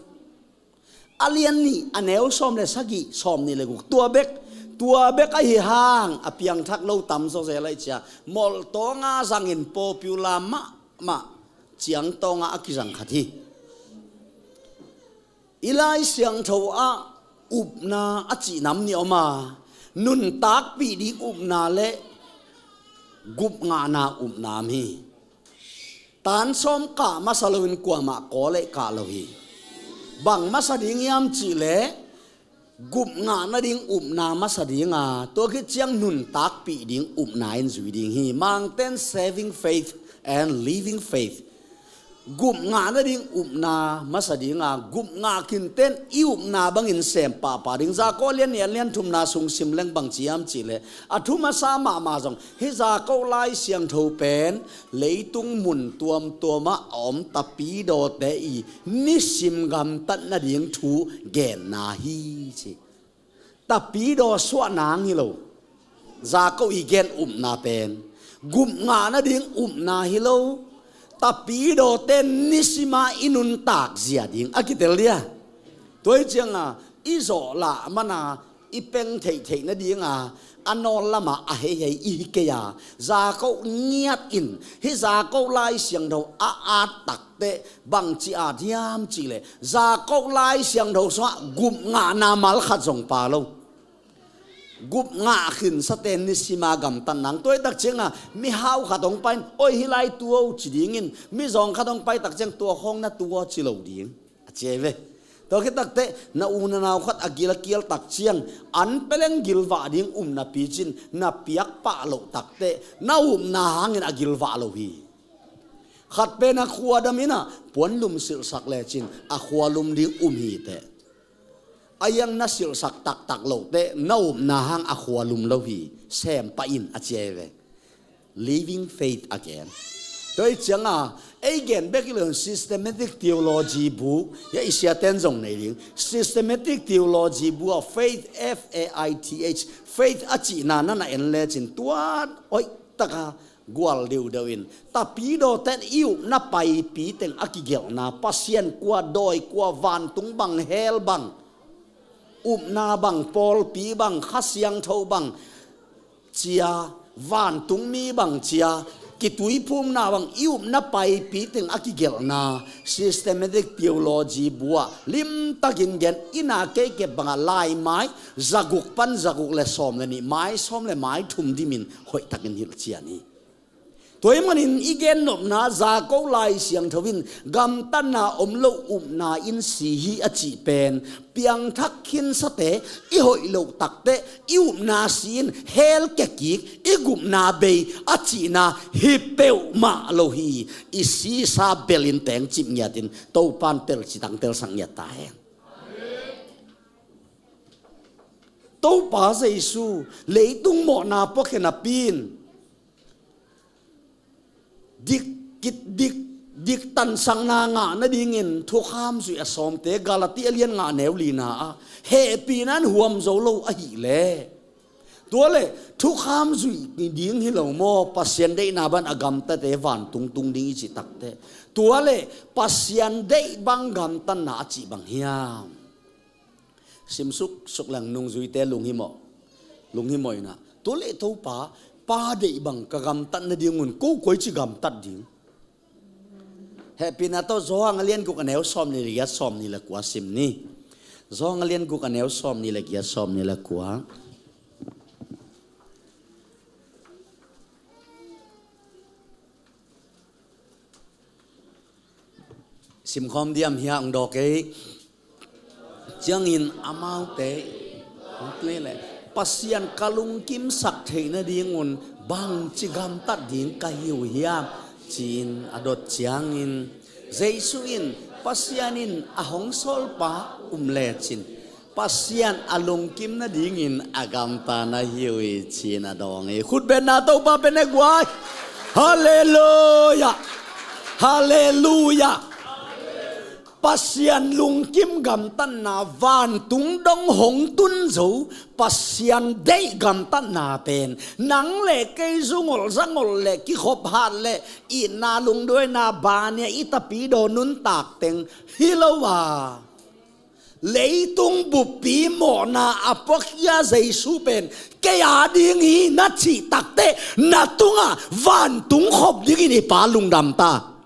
A lian nih a neu sawm le sagih, sawm nih le guk. Tua bek, tua bek ahi hang a piangthak lo tam zawzel ahi cia, molh tawnga zangin popular mahmah, ciang tawnga a kizang khat hi. I Lai Siangtho ah upna a cih nam nih om a, nuntakpih ding upna le gupngahna upna om hi. Tan sawm kah masa loin kuamah kawl le kah lo hi. Bang masa ding hiam cihleh, gupngah nading upna masa dinga, tua khit ciang nuntakpih ding upna in zui ding hi. Mangten saving faith and living faith. Gupngah nading upna masa dinga, gupngah khinten i upna bangin sem pahpah ding. Jakob lian nih a lian thumna sung sim leng bang ci hiam cihleh, a thu masa mahmah zong hih Jakob Lai Siangtho pen leitung mun tuamtuamah a om tapidawte i nisim gamtat nading thu genna hi ci. Tapidaw suahna hi lo. Jakob i gen upna pen gupngah nading upna hi lo. Tapidawte nisima i nuntak zia ding a kitel dia. Tua hi cianga i zawh lah mana i peng theihtheih nadinga a nawn lama a heihei i hi kei a, Jakob ngiat in hih Jakob Lai Siangtho a at takteh bangci at hiam cihleh, Jakob Lai Siangtho sungah gupngahna mal khat zong pha lo. Gupngah khinsate nisima gamtat nang. Tua hi tak cianga mihau khat hong pai in, "Oi, hih lai tu o," ci dingin, mizawng khat hong pai tak ciang, "Tua khawng na tu aw," ci lo ding a ci ei ve. Tua khit takteh na u na nau khat a gil a kial tak ciang, an peleng gilvah ding upna picin na piak pah loh takteh na upna hangin a gilvah lo hi. Khat pen a khua dam in a puanlum silhsak lecin a khua lum ding um hi teh. A iang na silhsak taktak loh teh na upna hang a khua lum lo hi. Sem pah in a ci ei ve. Living faith again. Tua hi cianga ei gen bek hi lo in systematic theology bu, ya i siaten zong nei ding. Systematic theology bu a faith, F A I T H, faith a cihna na na en lecin tuan hoih taka gual deuhdeuh in, tapidawten i upna paipi teng a kigelhna, Pasian kua, dawi kua, vantung bang, hell bang, upna bang, pawlpi bang, Kha Siangtho bang cia, vantungmi bang cia, kituiphumna bang, i upna paipi teng a kigelhna systematic theology bu ah limtakin gen, ina kei kep bangah laimai zaguk pan zaguk le sawm le nih, mai sawm le mai thum dimin hoihtakin hilhcian hi. Tua ahih manin i gennopna Jakob Lai Siangtho in gamtatna om lo upna in si hi a cih pen piangthak khinsate i hoih loh takteh i upna si in hell kia kik, i gupna bei a cihna hi peuhmah lo hi. I sisa belin tengcip ngiatin Topan telcitang telsak ngiat ta hen. Topa Jesu leitung mawhna puakhen a pin dik, kit dik, dik tansakna ngah nadingin thukham zuih a sawmte, Galati a lian nga neu lina ah hehpihna in huam zo lo ahileh, tua le thukham zuih ding hi lo maw? Pasian deihna bang a gamtate vantung tung ding i cih takteh, tua le Pasian deih bang gamtatna a cih bang hiam? Simsuk suk leng nungzuite lunghimawh, lunghimawh inah, tua le Topa, Pa deih bang ka gamtat nadingun ko koi ci gamtat ding? Hehpihna tawh Johan a lian guk a neu sawm nih le giat, sawm nih le kua sim ni. Zawng a lian guk a neu sawm nih le giat, sawm nih le kua. Simkhawm diam hiah ong dawk ei. Ciangin amaute hong tui le, Pasian ka lungkimsak theih nadingun bangci gamtat ding ka hi uh hiam? Ci-in a dot ciangin Jesu in, Pasian in a hong sawlpa um lecin Pasian a lungkim nadingin a gamta na hi uh hi, ci-in a dawng hi. Khutbetna Topa pen e guai. Halleluia. Halleluia. Pasian lungkim gamtatna, vantung dong hong tun zo Pasian deih gamtatna pen nang le kei zungol zangol le kikhop hat le itna lungduaina bania i tapidaw nuntak teng hi lo a, leitung buppi mawhna a puakhia Jesu pen kei a ding hi na cih takteh na tungah vantung khop dingin i Pa lungdam ta.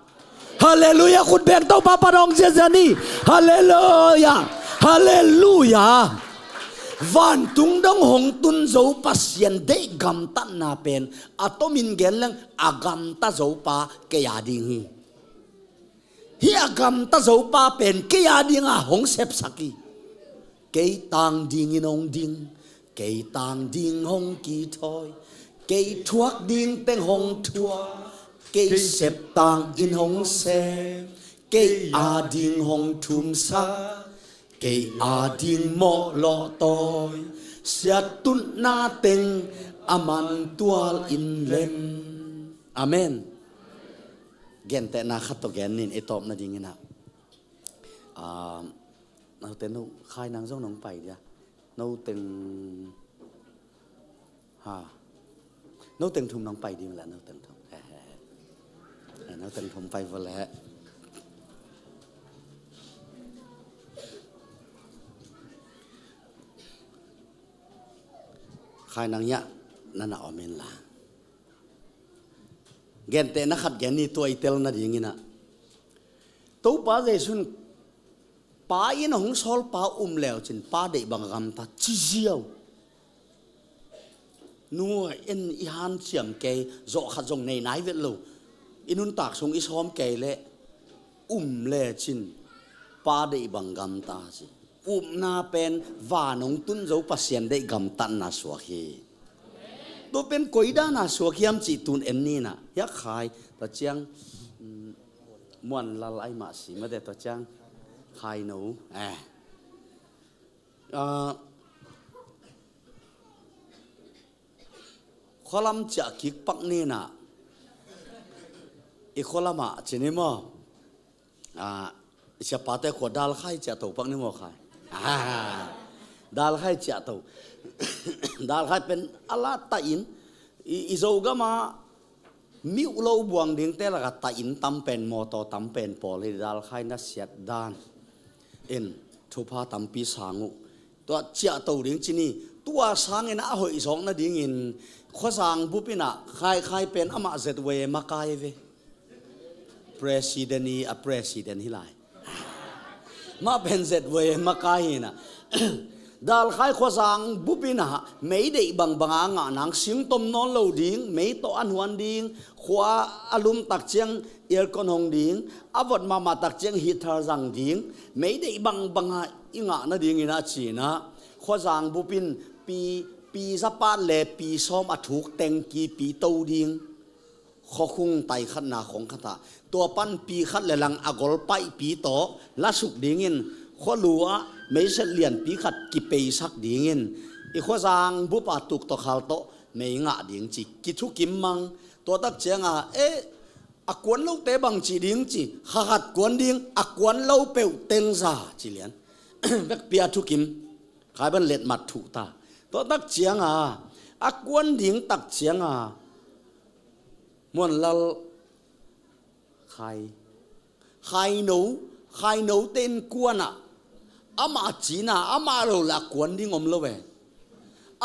Halleluia. Khut beng Topa pan hong ziazia ni. Halleluia. Halleluia. Vantung dong hong tun zo Pasian deih gamtatna pen a tomin gen leng a gamta zo pa kei a ding hi. Hih a gamta zo pa pen kei a dinga hong sepsak hi. Kei tang dingin hong ding, kei tang ding hong kithawi, kei thuak ding teng hong thuak, kei sep tangin hong sem, kei a ding hong thumsak, kei a ding mawh lawh tawi, siattutna teng a man tual in lem. Amen. Gentehna khat tawh gen ning i tawp nadingin ah, ah, note no khai nang zong nong pai dia. No teng ha. No teng thum nong pai ding la, no teng thum. He, he, he. He, no teng thum pai vo le. Khai nang ya na na om in la. Gentehna khat gen ni, tua i tel nadingin ah, Topa Jesu in Pa in a hong sawlpa um leucin Pa deih bang a gamta ci ziau. Nu in i hanciam kei, zawh khat zong nei nai vet lo. I nuntak sung i sawm kei leh um lecin Pa deih bang gamta ci. Upna pen van hong tun zo Pasian deih gamtatna suak hi. Tua pen koi dana suak hiam cih tun en ni na. Hiah khai, tua ciang, mm, Muan Lal ai mah si mate, tua ciang khai no. Eh. Ah, khualam ciah kik pak ni na. I khualam ah ci ni maw? Ah, siapate khua dalkhai ciah to pak ni maw khai? Ah, dalkhai ciah to. Dalkhai pen a la ta in, i, i Zogam ah miuh lo buang dingte lakah ta in tam pen, mawtaw tam pen pawl hi. Dalkhai na siat dan in thupha tampi sang uh. Tua ciah to ding ci ni. Tua sangin a hoih zawk nadingin khuazang bup in ah khai, khai pen amah Z Y A makai ve. President hi, a president hi lai. Mah pen Z Y A makai hi na. Dalkhai khuazang bup in ah mei deih bangbang a ngah nang, sing tom nawn lo ding, mei tawh a nuan ding, khua a lum tak ciang aircon hong ding, a vot mahmah tak ciang heater zang ding, mei deih bangbang a i ngah nadingin a ci na. Khuazang bup in pi, pi zapat le pi sawm a thuk tengki pi to ding. Khuakhung tai khatna khong khatah, tua pan pi khat le lang a gol paihpi tawh lasuk dingin, khualu ah meiset lianpi khat kipeisak dingin, i khuazang bup a tuk tawh khal tawh mei ngah ding ci kithukim mang. Tua tak cianga, eh, a kuan lote bang ci ding ci, kha khat kuan ding, a kuan lo peuh tengza ci lian. Vekpi a thukim, khai ban letmat thuh ta. Tua tak cianga, a kuan ding tak cianga, Muanlal khai. Khaino, khainote innkuan ah amah cina, amah lo lah kuan ding om lo e.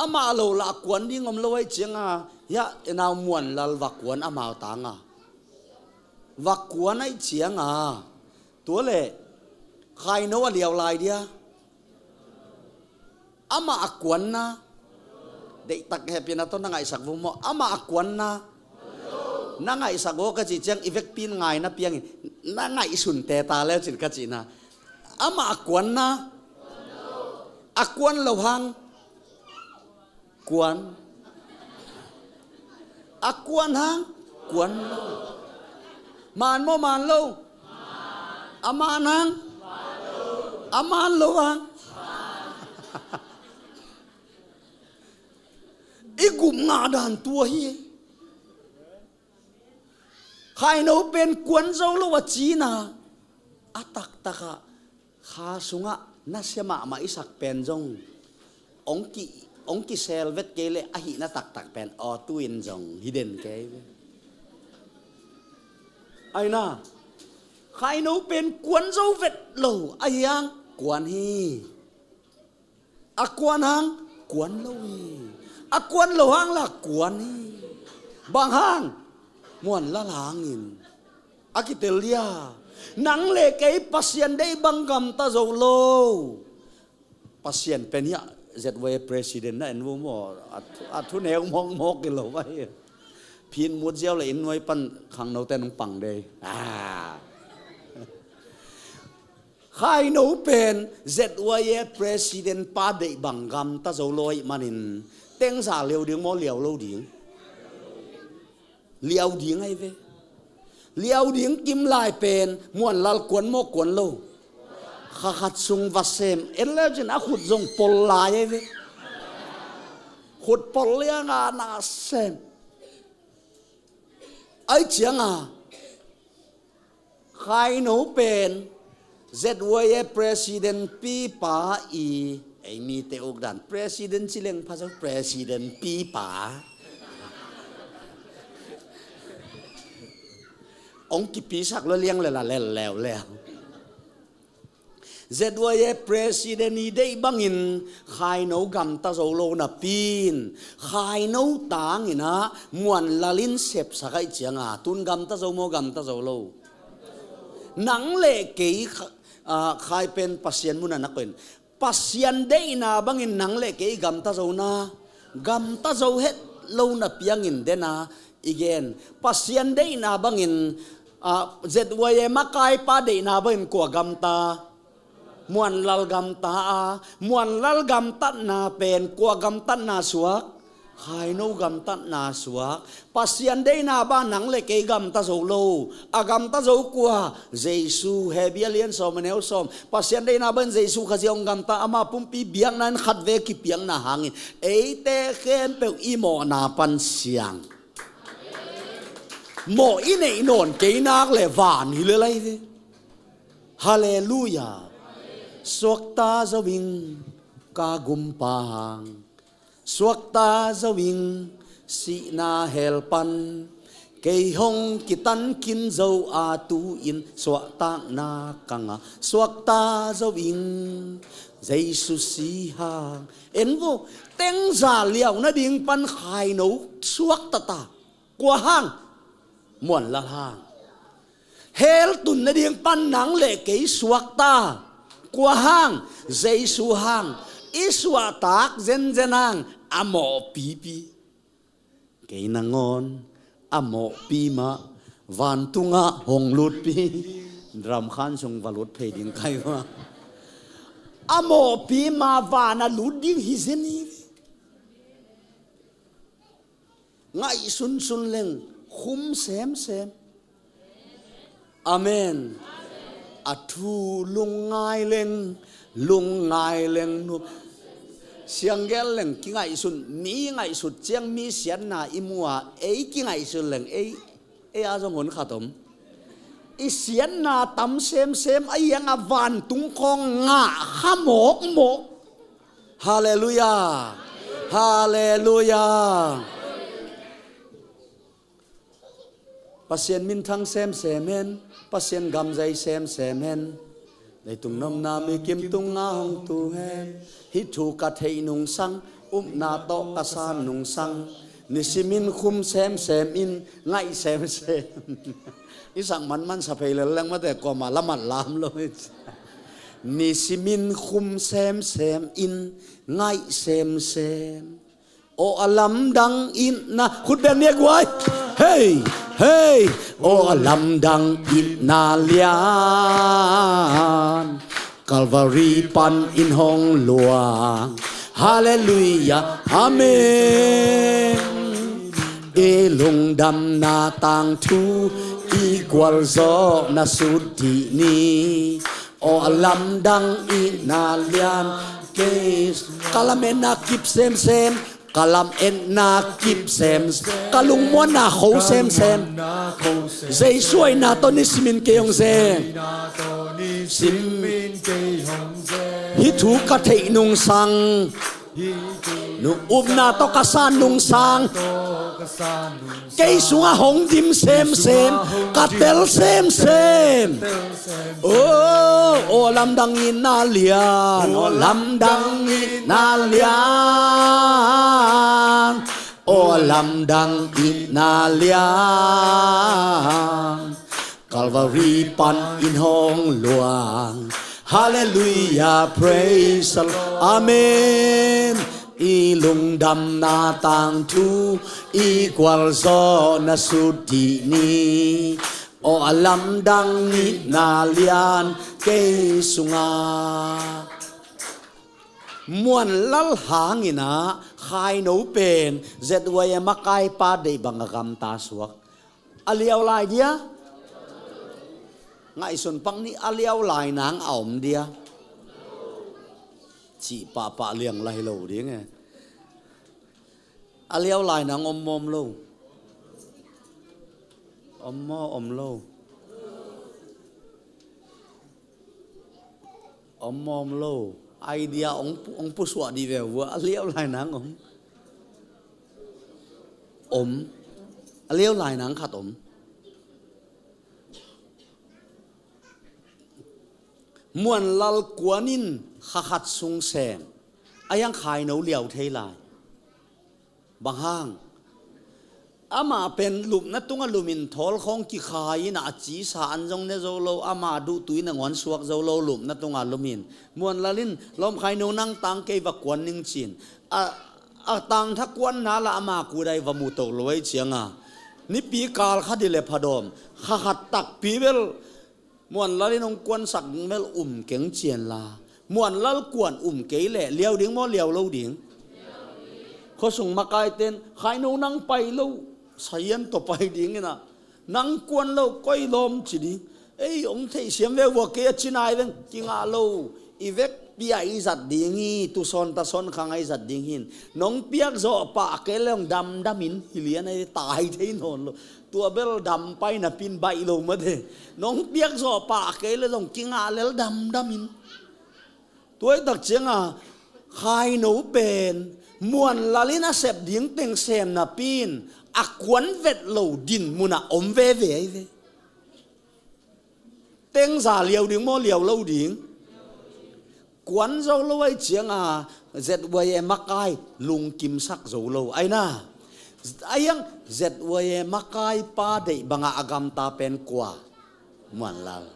Amah lo lah kuan ding om lo aih cianga, hiah i nau Muanlal va kuan amau tanga. Va kuan aih cianga, tua le khaino a liau lai dia. Amah a kuanna. Deihtak hehpihna tawh na ngaihsak vung maw? Amah a kuanna. Na ngaihsak aw ka cih ciang i vekpi in ngaina piangin na ngaihsun teta le cin ka cihna. Amah a kuanna. A kuan lo hang kuan. A kuan hang kuan lo. Maan maw maan lo? A maan hang? A maan lo hang? I gup ngah dan tua hi. Khaino pen kuan zo lo a cina. A taktakah kha sungah nasia mahmah i sak pen zong hong ki, hong kisel vet kei leh a hihna taktak pen aw tu-in zong hi den kei ve. Aina, khaino pen kuan zo vet lo a hiang kuan hi. A kuan hang kuan lo hi. A kuan lo hang la kuan hi. Bang hang? Muanlal hangin. A kitel dia. Nang le kei Pasian deih bang gamta zo lo. Pasian pen hiah Z Y A president na en vung maw? A thu, a thu neu mawkmawk hi lo vai. Phin mut ziau le inn nuai pan khangnote nong pang dei. Ah. Khaino pen Z Y A president pa deih bang gamta zo lo ahih manin tengza liau ding maw, liau lo ding? Liau ding ahi ve. Liau ding kim lai pen Muanlal kuan maw, kuan lo? Kha khat sung va sem en leu cin a khut zong pol lai ahi ve. Khut pol lianga na sem. Ai cianga khaino pen Z Y A president pipa i, ei mite uk dan president ci leng pha zo, president pipa. Hong kipisak lo liang le la lel leu leu. Z Y A president i deih bangin khaino gamta zo lo napi-in khaino tangin ah Muanlal in sepsak ahih cianga tun gamta zo maw, gamta zo lo? Nang le kei kha-, ah, khai pen Pasian munah na koih in. Pasian deihna bangin nang le kei gamta zo na, gamta zo het lo na piangin dena i gen. Pasian deihna bangin, ah, Z Y A makaipa deihna bangin kua gamta? Muanlal gamta a, Muanlal gamtatna pen kua gamtatna suak? Khaino gamtatna suak. Pasian deihna bang nang le kei gamta zo lo. A gamta zo kua? Jesu. Hebru a lian sawm a neu sawm. Pasian deihna bang Jesu Khazih hong gamta, ama pumpi biakna in khatvei kipiakna hangin eite khempeuh i mawhna pan siang. Mawh i neih nawn kei nak le van hi le lai ve. Halleluiah. Suakta zo ing ka gumpa hang. Suakta zo ing sihna hell pan. Kei hong kitan khin zo a tu-in suahtakna ka ngah. Suakta zo ing Jesu si hang. En vo, tengza liau nading pan khaino suakta ta. Kua hang? Muanlal hang. Hell tun nading pan nang le kei suakta. Kua hang? Jesu hang. I suahtak zenzen hang a mawhpipi. Kei nangawn a mawhpi mah vantungah hong lutpi. Drum khan sung va lut phei ding kai mah. A mawhpi mah van a lut ding hi zen hi. Ngaihsunsun leng khum semsem. Amen. A thu lungngai leng, lungngai leng nup. Sianggel leng kingaihsun, mi ngaihsut ciang mi siatna i mu a, ei kingaihsun leng ei, ei a zong hun khat om. I siatna tam semsem a iang a vantung khawng ngah kha mawkmawk. Halleluiah. Halleluiah. Pasian minthang semsem hen, Pasian gamzai semsem hen. Leitung nopna mi kim tunga hong tu hen. Hih thu ka theih nungsang, upna tawh ka san nungsang. Nisimin khum semsem in, ngaih semsem. I sak manman sa phei lel leng mate kawma lamat lam lo hi. Nisimin khum semsem in ngaih semsem. Aw a lamdang itna, khut beng ni a guai. Hei, hei. Aw a lamdang itna lian, Calvary pan in hong luang. Halleluiah, amen. I lungdamna tangthu, i gualzawhna sut dih ni. Aw a lamdang itna lian, kei ka lametna kip semsem. Ka lametna kip semsem, ka lungmuanna kho semsem. Jesu aihna tawh nisimin kei hong sem. Sim. Hih thu ka theih nungsang, upna tawh ka san nungsang, kei sungah hong dim semsem, ka tel semsem. Aw, aw lamdang itna lian, aw lamdang itna lian, aw lamdang itna lian, Calvary pan in hong luang. Halleluiah, praise the Lord, amen. I lungdamna tangthu, i gualzawhna sut dih ni. Aw a lamdang itna lian, kei sungah. Muanlal hangin ah Khaino pen Z Y M a kaipa deih bang a gamta suak. A liau lai dia? Ngaihsun pak ni, a liau lai nang a om dia? Cih pahpah liang lai lo ding e. A liau lai nang om maw om lo? Om maw om lo? Om maw om lo? Idea hong pu-, hong pusuah dih ve vua, a liau lai nang om. Om. A liau lai nang khat om. Muanlal kuan in kha khat sung sem. A hiang Khaino liau thei lai. Bang hang? Amah pen lupna tungah lumin thawl khawng kikhai in a, a cisa an zong ne zo lo, amah duhtui nangawn suak zo lo, lupna tungah lumin. Muanlal in, lawm Khaino nang tang kei va kuan ning cin. A, a tangtha kuanna lah ama kudai va muh toh lo ei cianga. Nipi kal kha dih le phadawm. Kha khat takpi bel Muanlal in hong kuansak ding bel um keng cian la. Muanlal kuan um kei leh liau ding maw liau lo ding? Khuasung makaite'n Khaino nang pai lo, sayan tawh pai ding in ah, nang kuan lo koi lawm ci ding. Ei, hong theihsiam ve vua, kei a ci nai veng, kingah lo. I vek piah i zat ding hi, tusawn tasawn khang a i zat ding hin. Nong piak zawh pah kei le hong damdam in, hi lian a i tai thei nawn lo. Tua bel dam pai napi in baih lo mate. Nong piak zawh pah kei le zong kingah lel damdam in. Tua i tak cianga Khaino pen Muanlal in a sep ding teng sem napi in a kuan vet lo din munah om veve ahi ve. Tengza liau ding maw liau lo ding? Kuan zo lo ai cianga Z Y M a kai lungkimsak zo lo ai na. Ai ang Z Y M a kai pa deih banga a gamta pen kua? Muanlal.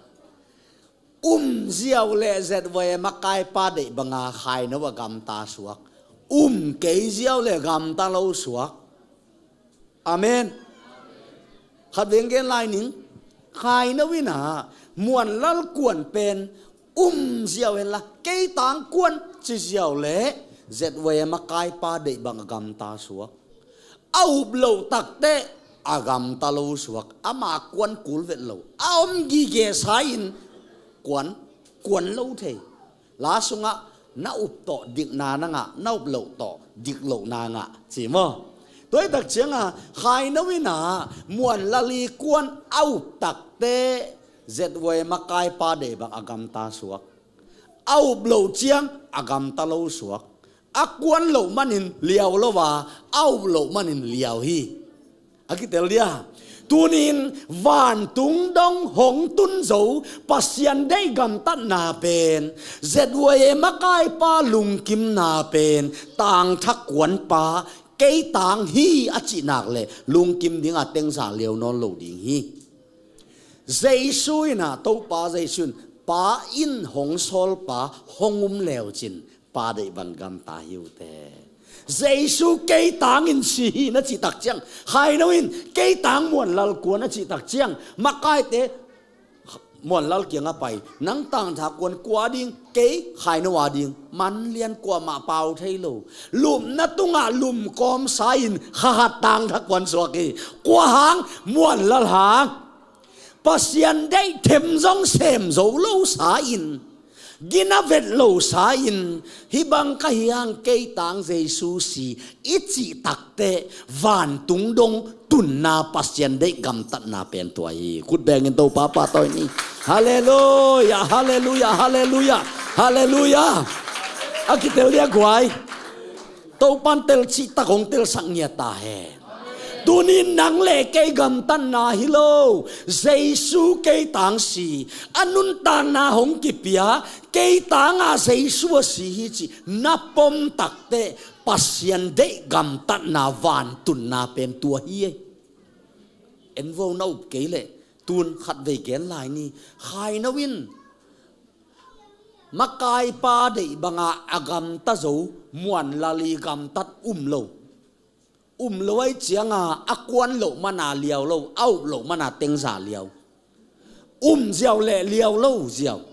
Um ziau le Z Y M a kai pa deih banga Khaino a gamta suak. Um kei ziau le gamta lo suak. Amen. Khat veng gen lai ning. Khaino in ah Muanlal kuan pen um ziau henla kei tang kuan ci ziau le Z Y M a kaipa deih bang a gamta suak. A up loh takteh a gamta lo suak. Ama kuan kul vet lo. A om gige sa in kuan, kuan lo thei. La sungah na up tawh dikna na ngah, na up loh tawh dik lohna ngah ci maw? Tua i tak cianga Khaino in ah Muanlal i kuan a up takteh Z Y M a kaipa deih bang a gamta suak. A up loh ciang a gamta lo suak. A kuan loh manin liau lo a, a up loh manin liau hi. A kitel dia. Tunin vantung dong hong tun zo Pasian deih gamtatna pen, Z Y M a kaipa lungkimna pen, tangtha kuanpa kei tang hi a cih nak le lungkim dinga tengza liau nawn lo ding hi. Jesu in ah, Topa Jesu in Pa in hong sawlpa hong um leucin, Pa deih bang gamta hi uh teh. Jesu kei tangin si hi na cih tak ciang, Khaino in kei tang Muanlal kuan a cih tak ciang, makaite Muanlal kiangah pai, nang tangtha kuan kua ding, kei Khaino a ding, man lian kuamah pau thei lo. Lupna tungah lumkawm sa-in khahat tangtha kuan suak hi. Kua hang? Muanlal hang. Pasian deih them zong sem zo lo sa-in, gina vet lo sa-in, hih bang ka hi hang kei tang Jesu si i cih takteh, vantung dong tunna Pasian deih gamtatna pen tua hi. Khut bengin Topa pahtawi ni. Halleluia, halleluia, halleluia, halleluia. A kitel dia guai. Topan telcih tak hong telsak ngiat ta hen. Tuni-in nang le kei gamtatna hi lo. Jesu kei tang si, a nuntakna hong kipia, kei tangah Jesu a si hi cih na pom takteh, Pasian deih gamtatna vantunna pen tua hi ei. En vo, na up kei leh, tun khatvei gen lai ni. Khaino in makaipa deih banga a gamta zo Muanlal i gamtat um lo. Um lo ahih cianga a kuan loh mana liau lo, a up loh mana tengza liau. Um ziau le liau lo ziau.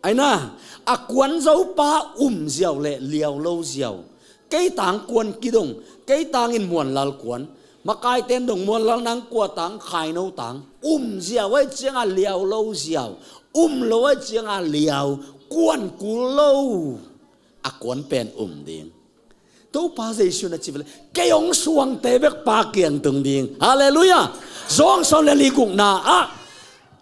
Aina, a kuan zo pa um ziau le liau lo ziau. Kei tang kuan kidong, kei tangin Muanlal kuan. Makaiten dong Muanlal nang kua tang, Khaino tang. Um ziau ahih cianga liau lo ziau. Um lo ahih cianga liau. Kuan kul lo. A kuan pen um ding. Topa Jesu na ci vele, kei hong suangte bek Pa kiang tung ding. Halleluia. Zawng sawm le li gukna ah,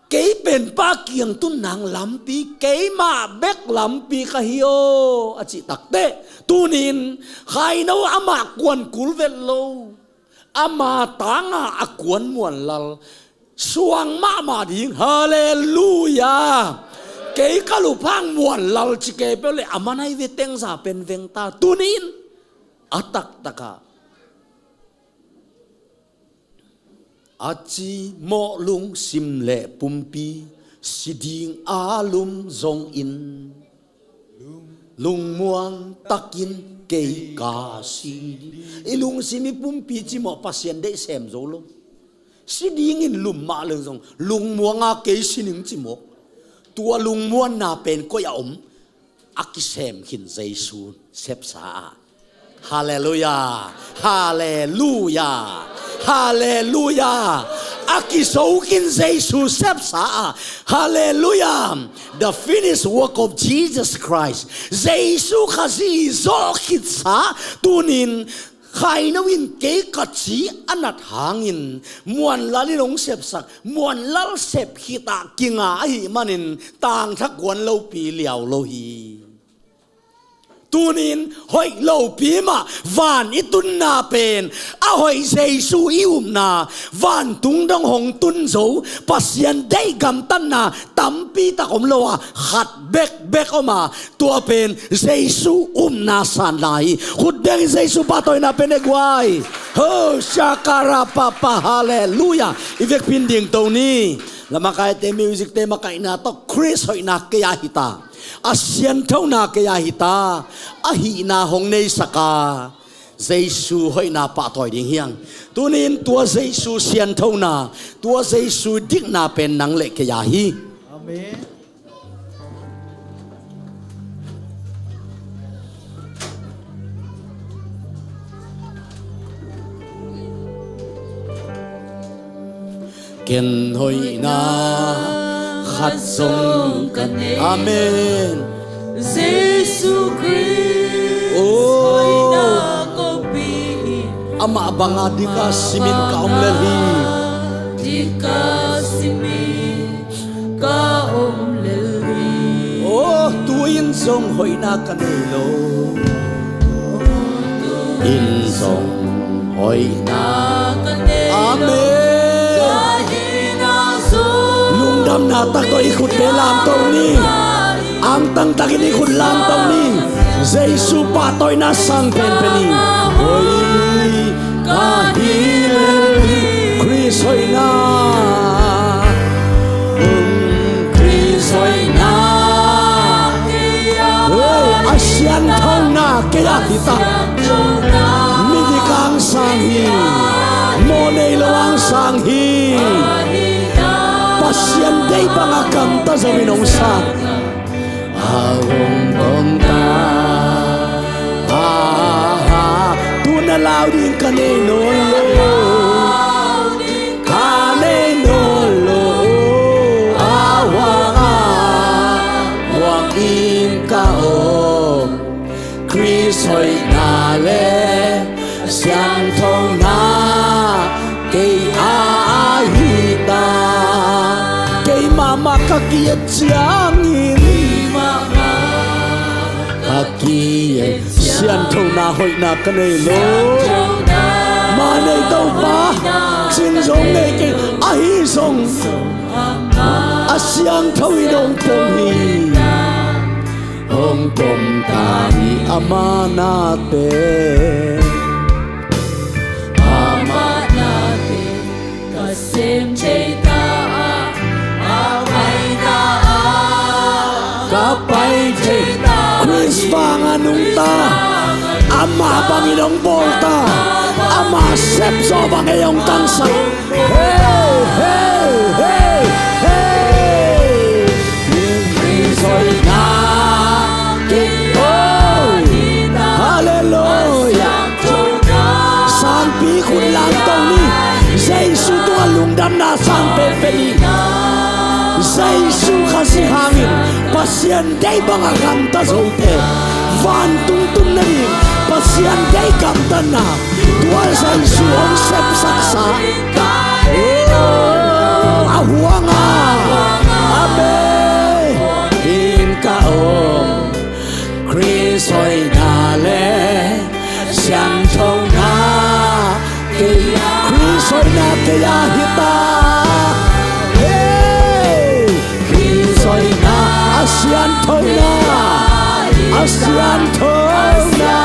kei pen Pa kiang tun nang lampi, keimah bek lampi ka hi aw, a cih takteh, tuni-in Khaino amah kuan kul vet lo. Ama tanga a kuan Muanlal suang mahmah ding. Halleluia. Kei ka luphang Muanlal ci kei peuh le a manai ve tengza pen vengta. Tuni-in a taktakah a cimawh lungsim le pumpi, si ding a lum zongin, lungmuang takin kei ka si ding. I lungsim i pumpi cimawh Pasian deih sem zo lo. Si dingin lum mah leng zong, lungmuanga kei si ning cimawh. Tua lungmuanna pen koi a om? A kisem khin Jesu sepsa ah. Halleluia. Halleluia. Halleluia. A kizo khin Jesu sepsa ah. Halleluia. The finished work of Jesus Christ. Jesu Khazih i zawh khitsa, tuni-in Khaino in kei ka ci a nat hangin Muanlal in hong sepsak, Muanlal sep khitah kinga ahih manin tangtha kuan lopi liau lo hi. Tuni-in hoih lopi mah van i tunna pen, a hoih Jesu i upna, vantung dong hong tun zo, Pasian deih gamtatna tampi tak om lo a, khat bekbek om a, tua pen Jesu upna sanna hi. Khut bengin Jesu pahtawina pen e guai. Ho, shakara papa, halleluia. I vekpi-in dingto ni. Lamakaite, music-te makaihna tawh Khrist hoihna kei a hita, a sianthona kei a hita, a hihna hong neisak a, Jesu hoihna pahtawi ding hi hang. Tuni-in tua Jesu sianthona, tua Jesu dikna pen nang le kei a hi. Amen. Ken hoihna khat zong ka nei. Amen. Jesu Khrist hoihna kopi in amah banga dika simin ka om lel hi. Dika simin ka om lel hi. Oh, tu-in zong hoihna ka nei lo. In zong hoihna ka nei lo. Amen. Ka hihna zong lungdamna tak tawh i khut bel lamto ni. Angtang takin i khut lamto ni. Jesu pahtawina sang penpen ni. Hoih ka hi lel hi. Khrist hoihna. Khrist hoihna sang hi. Pasian deih banga gamta zo in hong sang. A hong pom ta. Aha, tu na lau ding ka nei nawn lo. Ka nei nawn lo. A huang a, huang in ka om. Khrist hoihna le siangthona kei a ahi ta. Kei mahmah ka ki-et ciangin, ka ki-et siangthona hoihna ka nei lo. Mah nei Topa, cing zong nei kei, ahi zong a siangtho in hong pom hi. Hong pom ta hi ama nate. Ama nate ka sem thei ta a, a pai ta a, ka pai thei ta. Khrist vanga nungta, ama bangin hong bawl ta, ama sep zaw bang ei hong tangsak. Hey, hey, hey, hey. Khrist hoihna kei, oh, halleluia. Sangpi khut lam tong ni. Jesu tungah lungdamna sang penpen ni. Jesu Khazih hangin Pasian deih banga gamta zote, vantung tun nading Pasian deih gamtatna, tua Jesu hong sepsaksa. Oh, a huang a, amen. In ka om, Khrist hoihna le siangthona kei, Khrist hoihna kei a hi ta. Hey! Khrist hoihna, a sianthona, a sianthona,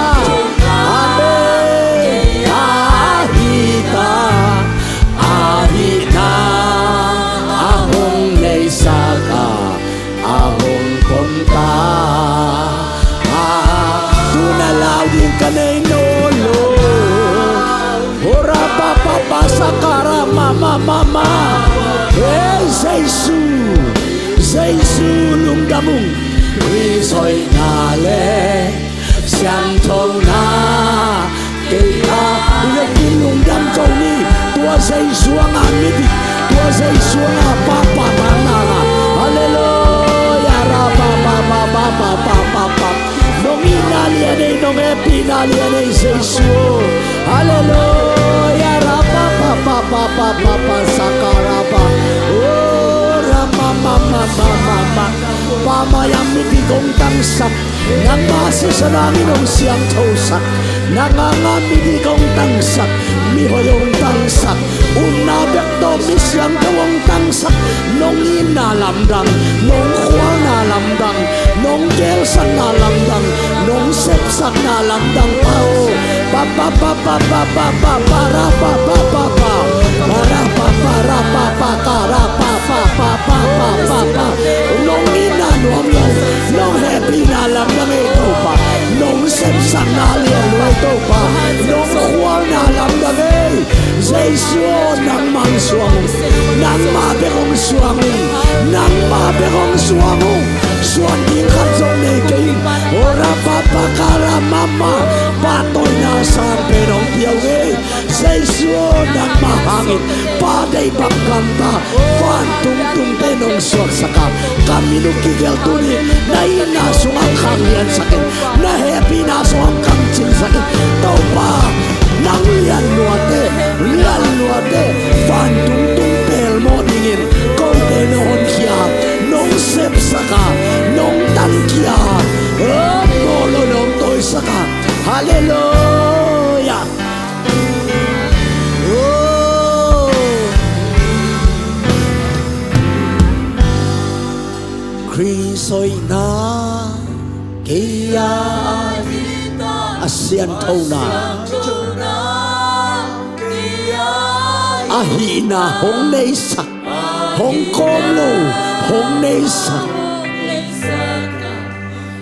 amen, a hi ta, a hihna, a hong neisak a, a hong pom ta. A, tu na lau ding ka nei nawn lo. Hora pa pa pa sakara ma ma ma ma. Hey, Jesu, Jesu lungdam ung. Khrist hoihna le sianthona kei a, i le kin lungdam ko ni. Tua Jesu a ngah midik, tua Jesu a ngah papa ta na la. Halleluia, ra pa pa pa pa pa pa pa pa pa. Nong itna lian ei, nong hehpihna lian ei Jesu. Halleluia, ra pa pa pa pa pa pa pa, sakara pa. Oh, ra ma ma ma ma ma ma. Pa mai a midik hong tangsak. Nangma sisan hangin hong siangthosak, nang hanga midik hong tangsak, mihoih hong tangsak, upna bek tawh mi siangtho hong tangsak, nong itna lamdang, nong khualna lamdang, nong geelsakna lamdang, nong sepsakna lamdang pa aw. Pa pa pa pa pa pa pa pa ra pa pa pa pa. Pa ra pa pa ra pa pa ka ra pa pa pa pa pa pa pa. Nong itna nuam lo, nong hehpihna lamdang ei Topa, nong sepsakna lian lo ei Topa, nong khualna lamdang ei. Jesu aw, nangmah hong suang ung, nangmah bek hong suang ung, nangmah bek hong suang ung. Suan ding khat zong nei kei in. Ora pa pa ka ra ma ma, pahtawina sang pen hong pia ung ei. Jesu aw, nangmah hangin pa deih bang gamta, vantung tungte nong suaksak a, ka min uh kigelh tuni, na itna sungah khang liansak in, na hehpihna sungah khang cingsak in. Topa, nang lian luate, lian luate, vantung tung pelmawh dingin kote nong honkhia, nong sepsak a, nong tankhia, oh, mawh lo nong tawisak a. Halleluia. Khrist hoihna kei a, a sianthona, a hihna hong neisak, hong kawm lo hong neisak,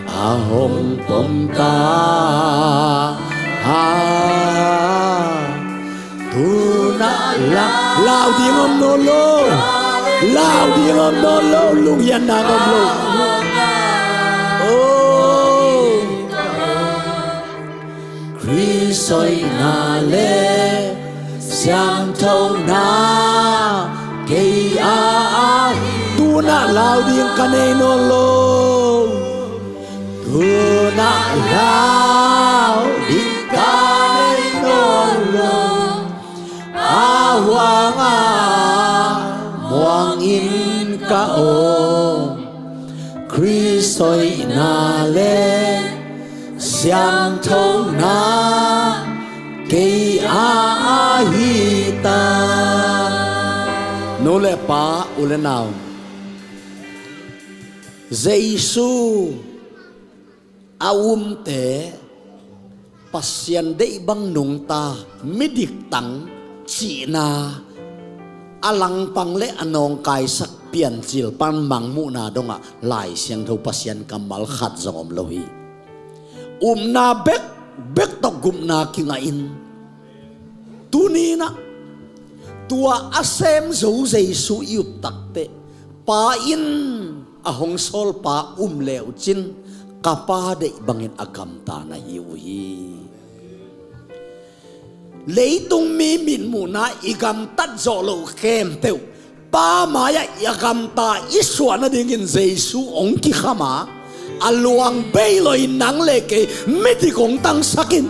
a hong pom ta. A, tu na Lau ding om nawn lo. Lau ding om nawn lo. Lunghianna om lo. Oh. Khrist hoihna le siangthona kei a ahi. Tunah lau ding ka nei nawn lo. Tunah lau ding ka nei nawn lo. A huangah muangin ka om. Khrist hoihna le siangthona kei a ahi ta. Nu le pa, u le nau, Jesu a umte Pasian deih bang nungta, midik tang cihna a langpang le a nawngkaisak Piancil pan mangmuhna dongah Lai Siangtho Pasian kammal khat zong om lo hi. Upna bekbek tawh gupna kingahin, tuni-in ah tua a sem zo Jesu i up takteh, Pa in a hong sawlpa um le uh cin, ka Pa deih bangin a gamta na hi uh hi. Leitung mi mitmuhna i gamtat zawh loh khempeuh Pa mai-ah i a gamta i suah nadingin Jesu hong kikham a, a luang bei loin nang le kei midik hong tangsakin,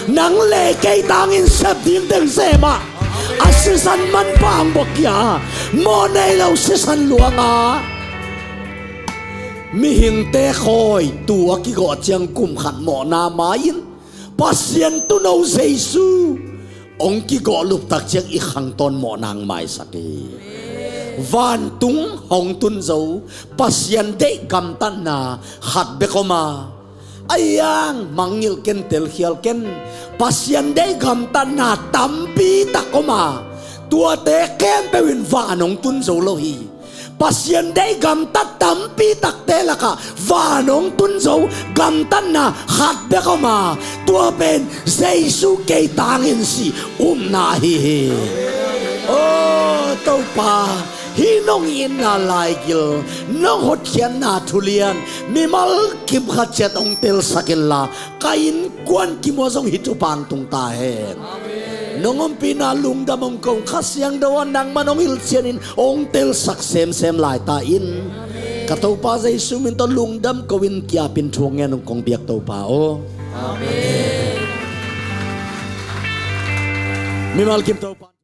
nang le kei tangin sep ding teng sem a, a sisan manpha hong buak khia, mawh nei lo sisan luang a, mihingte khawi tua kigawh ciang kum khat mawhna mai-in Pasian Tuuno Jesu hong kigawh luptak ciang i khangtawn mawhna hong maisak hi. Vantung hong tun zo Pasian deih gamtatna khat bek om a, a hiang mangngilh ken, telkhial ken. Pasian deih gamtatna tampi tak om a, tuate khempeuh in van hong tun zo lo hi. Pasian deih gamtat tampi takte lakah van hong tun zo gamtatna khat bek om a, tua pen Jesu kei tangin si upna ahi hi. Aw Topa, hih nong itna laigil, nong hotkhiatna thulian mimal kim khat ciat hong telsak inla, ka innkuan kim uah zong hih thupha hong tung ta hen. Nong ompihna lungdam hong ko, Kha Siangtho ah nangman hong hilhcianin hong telsak semsem lai ta in. Ka Topa Jesu min tawh lungdam ko-in kiapin thu hong ngen ung kong biak Topa aw. Amen. Mimal kim Topa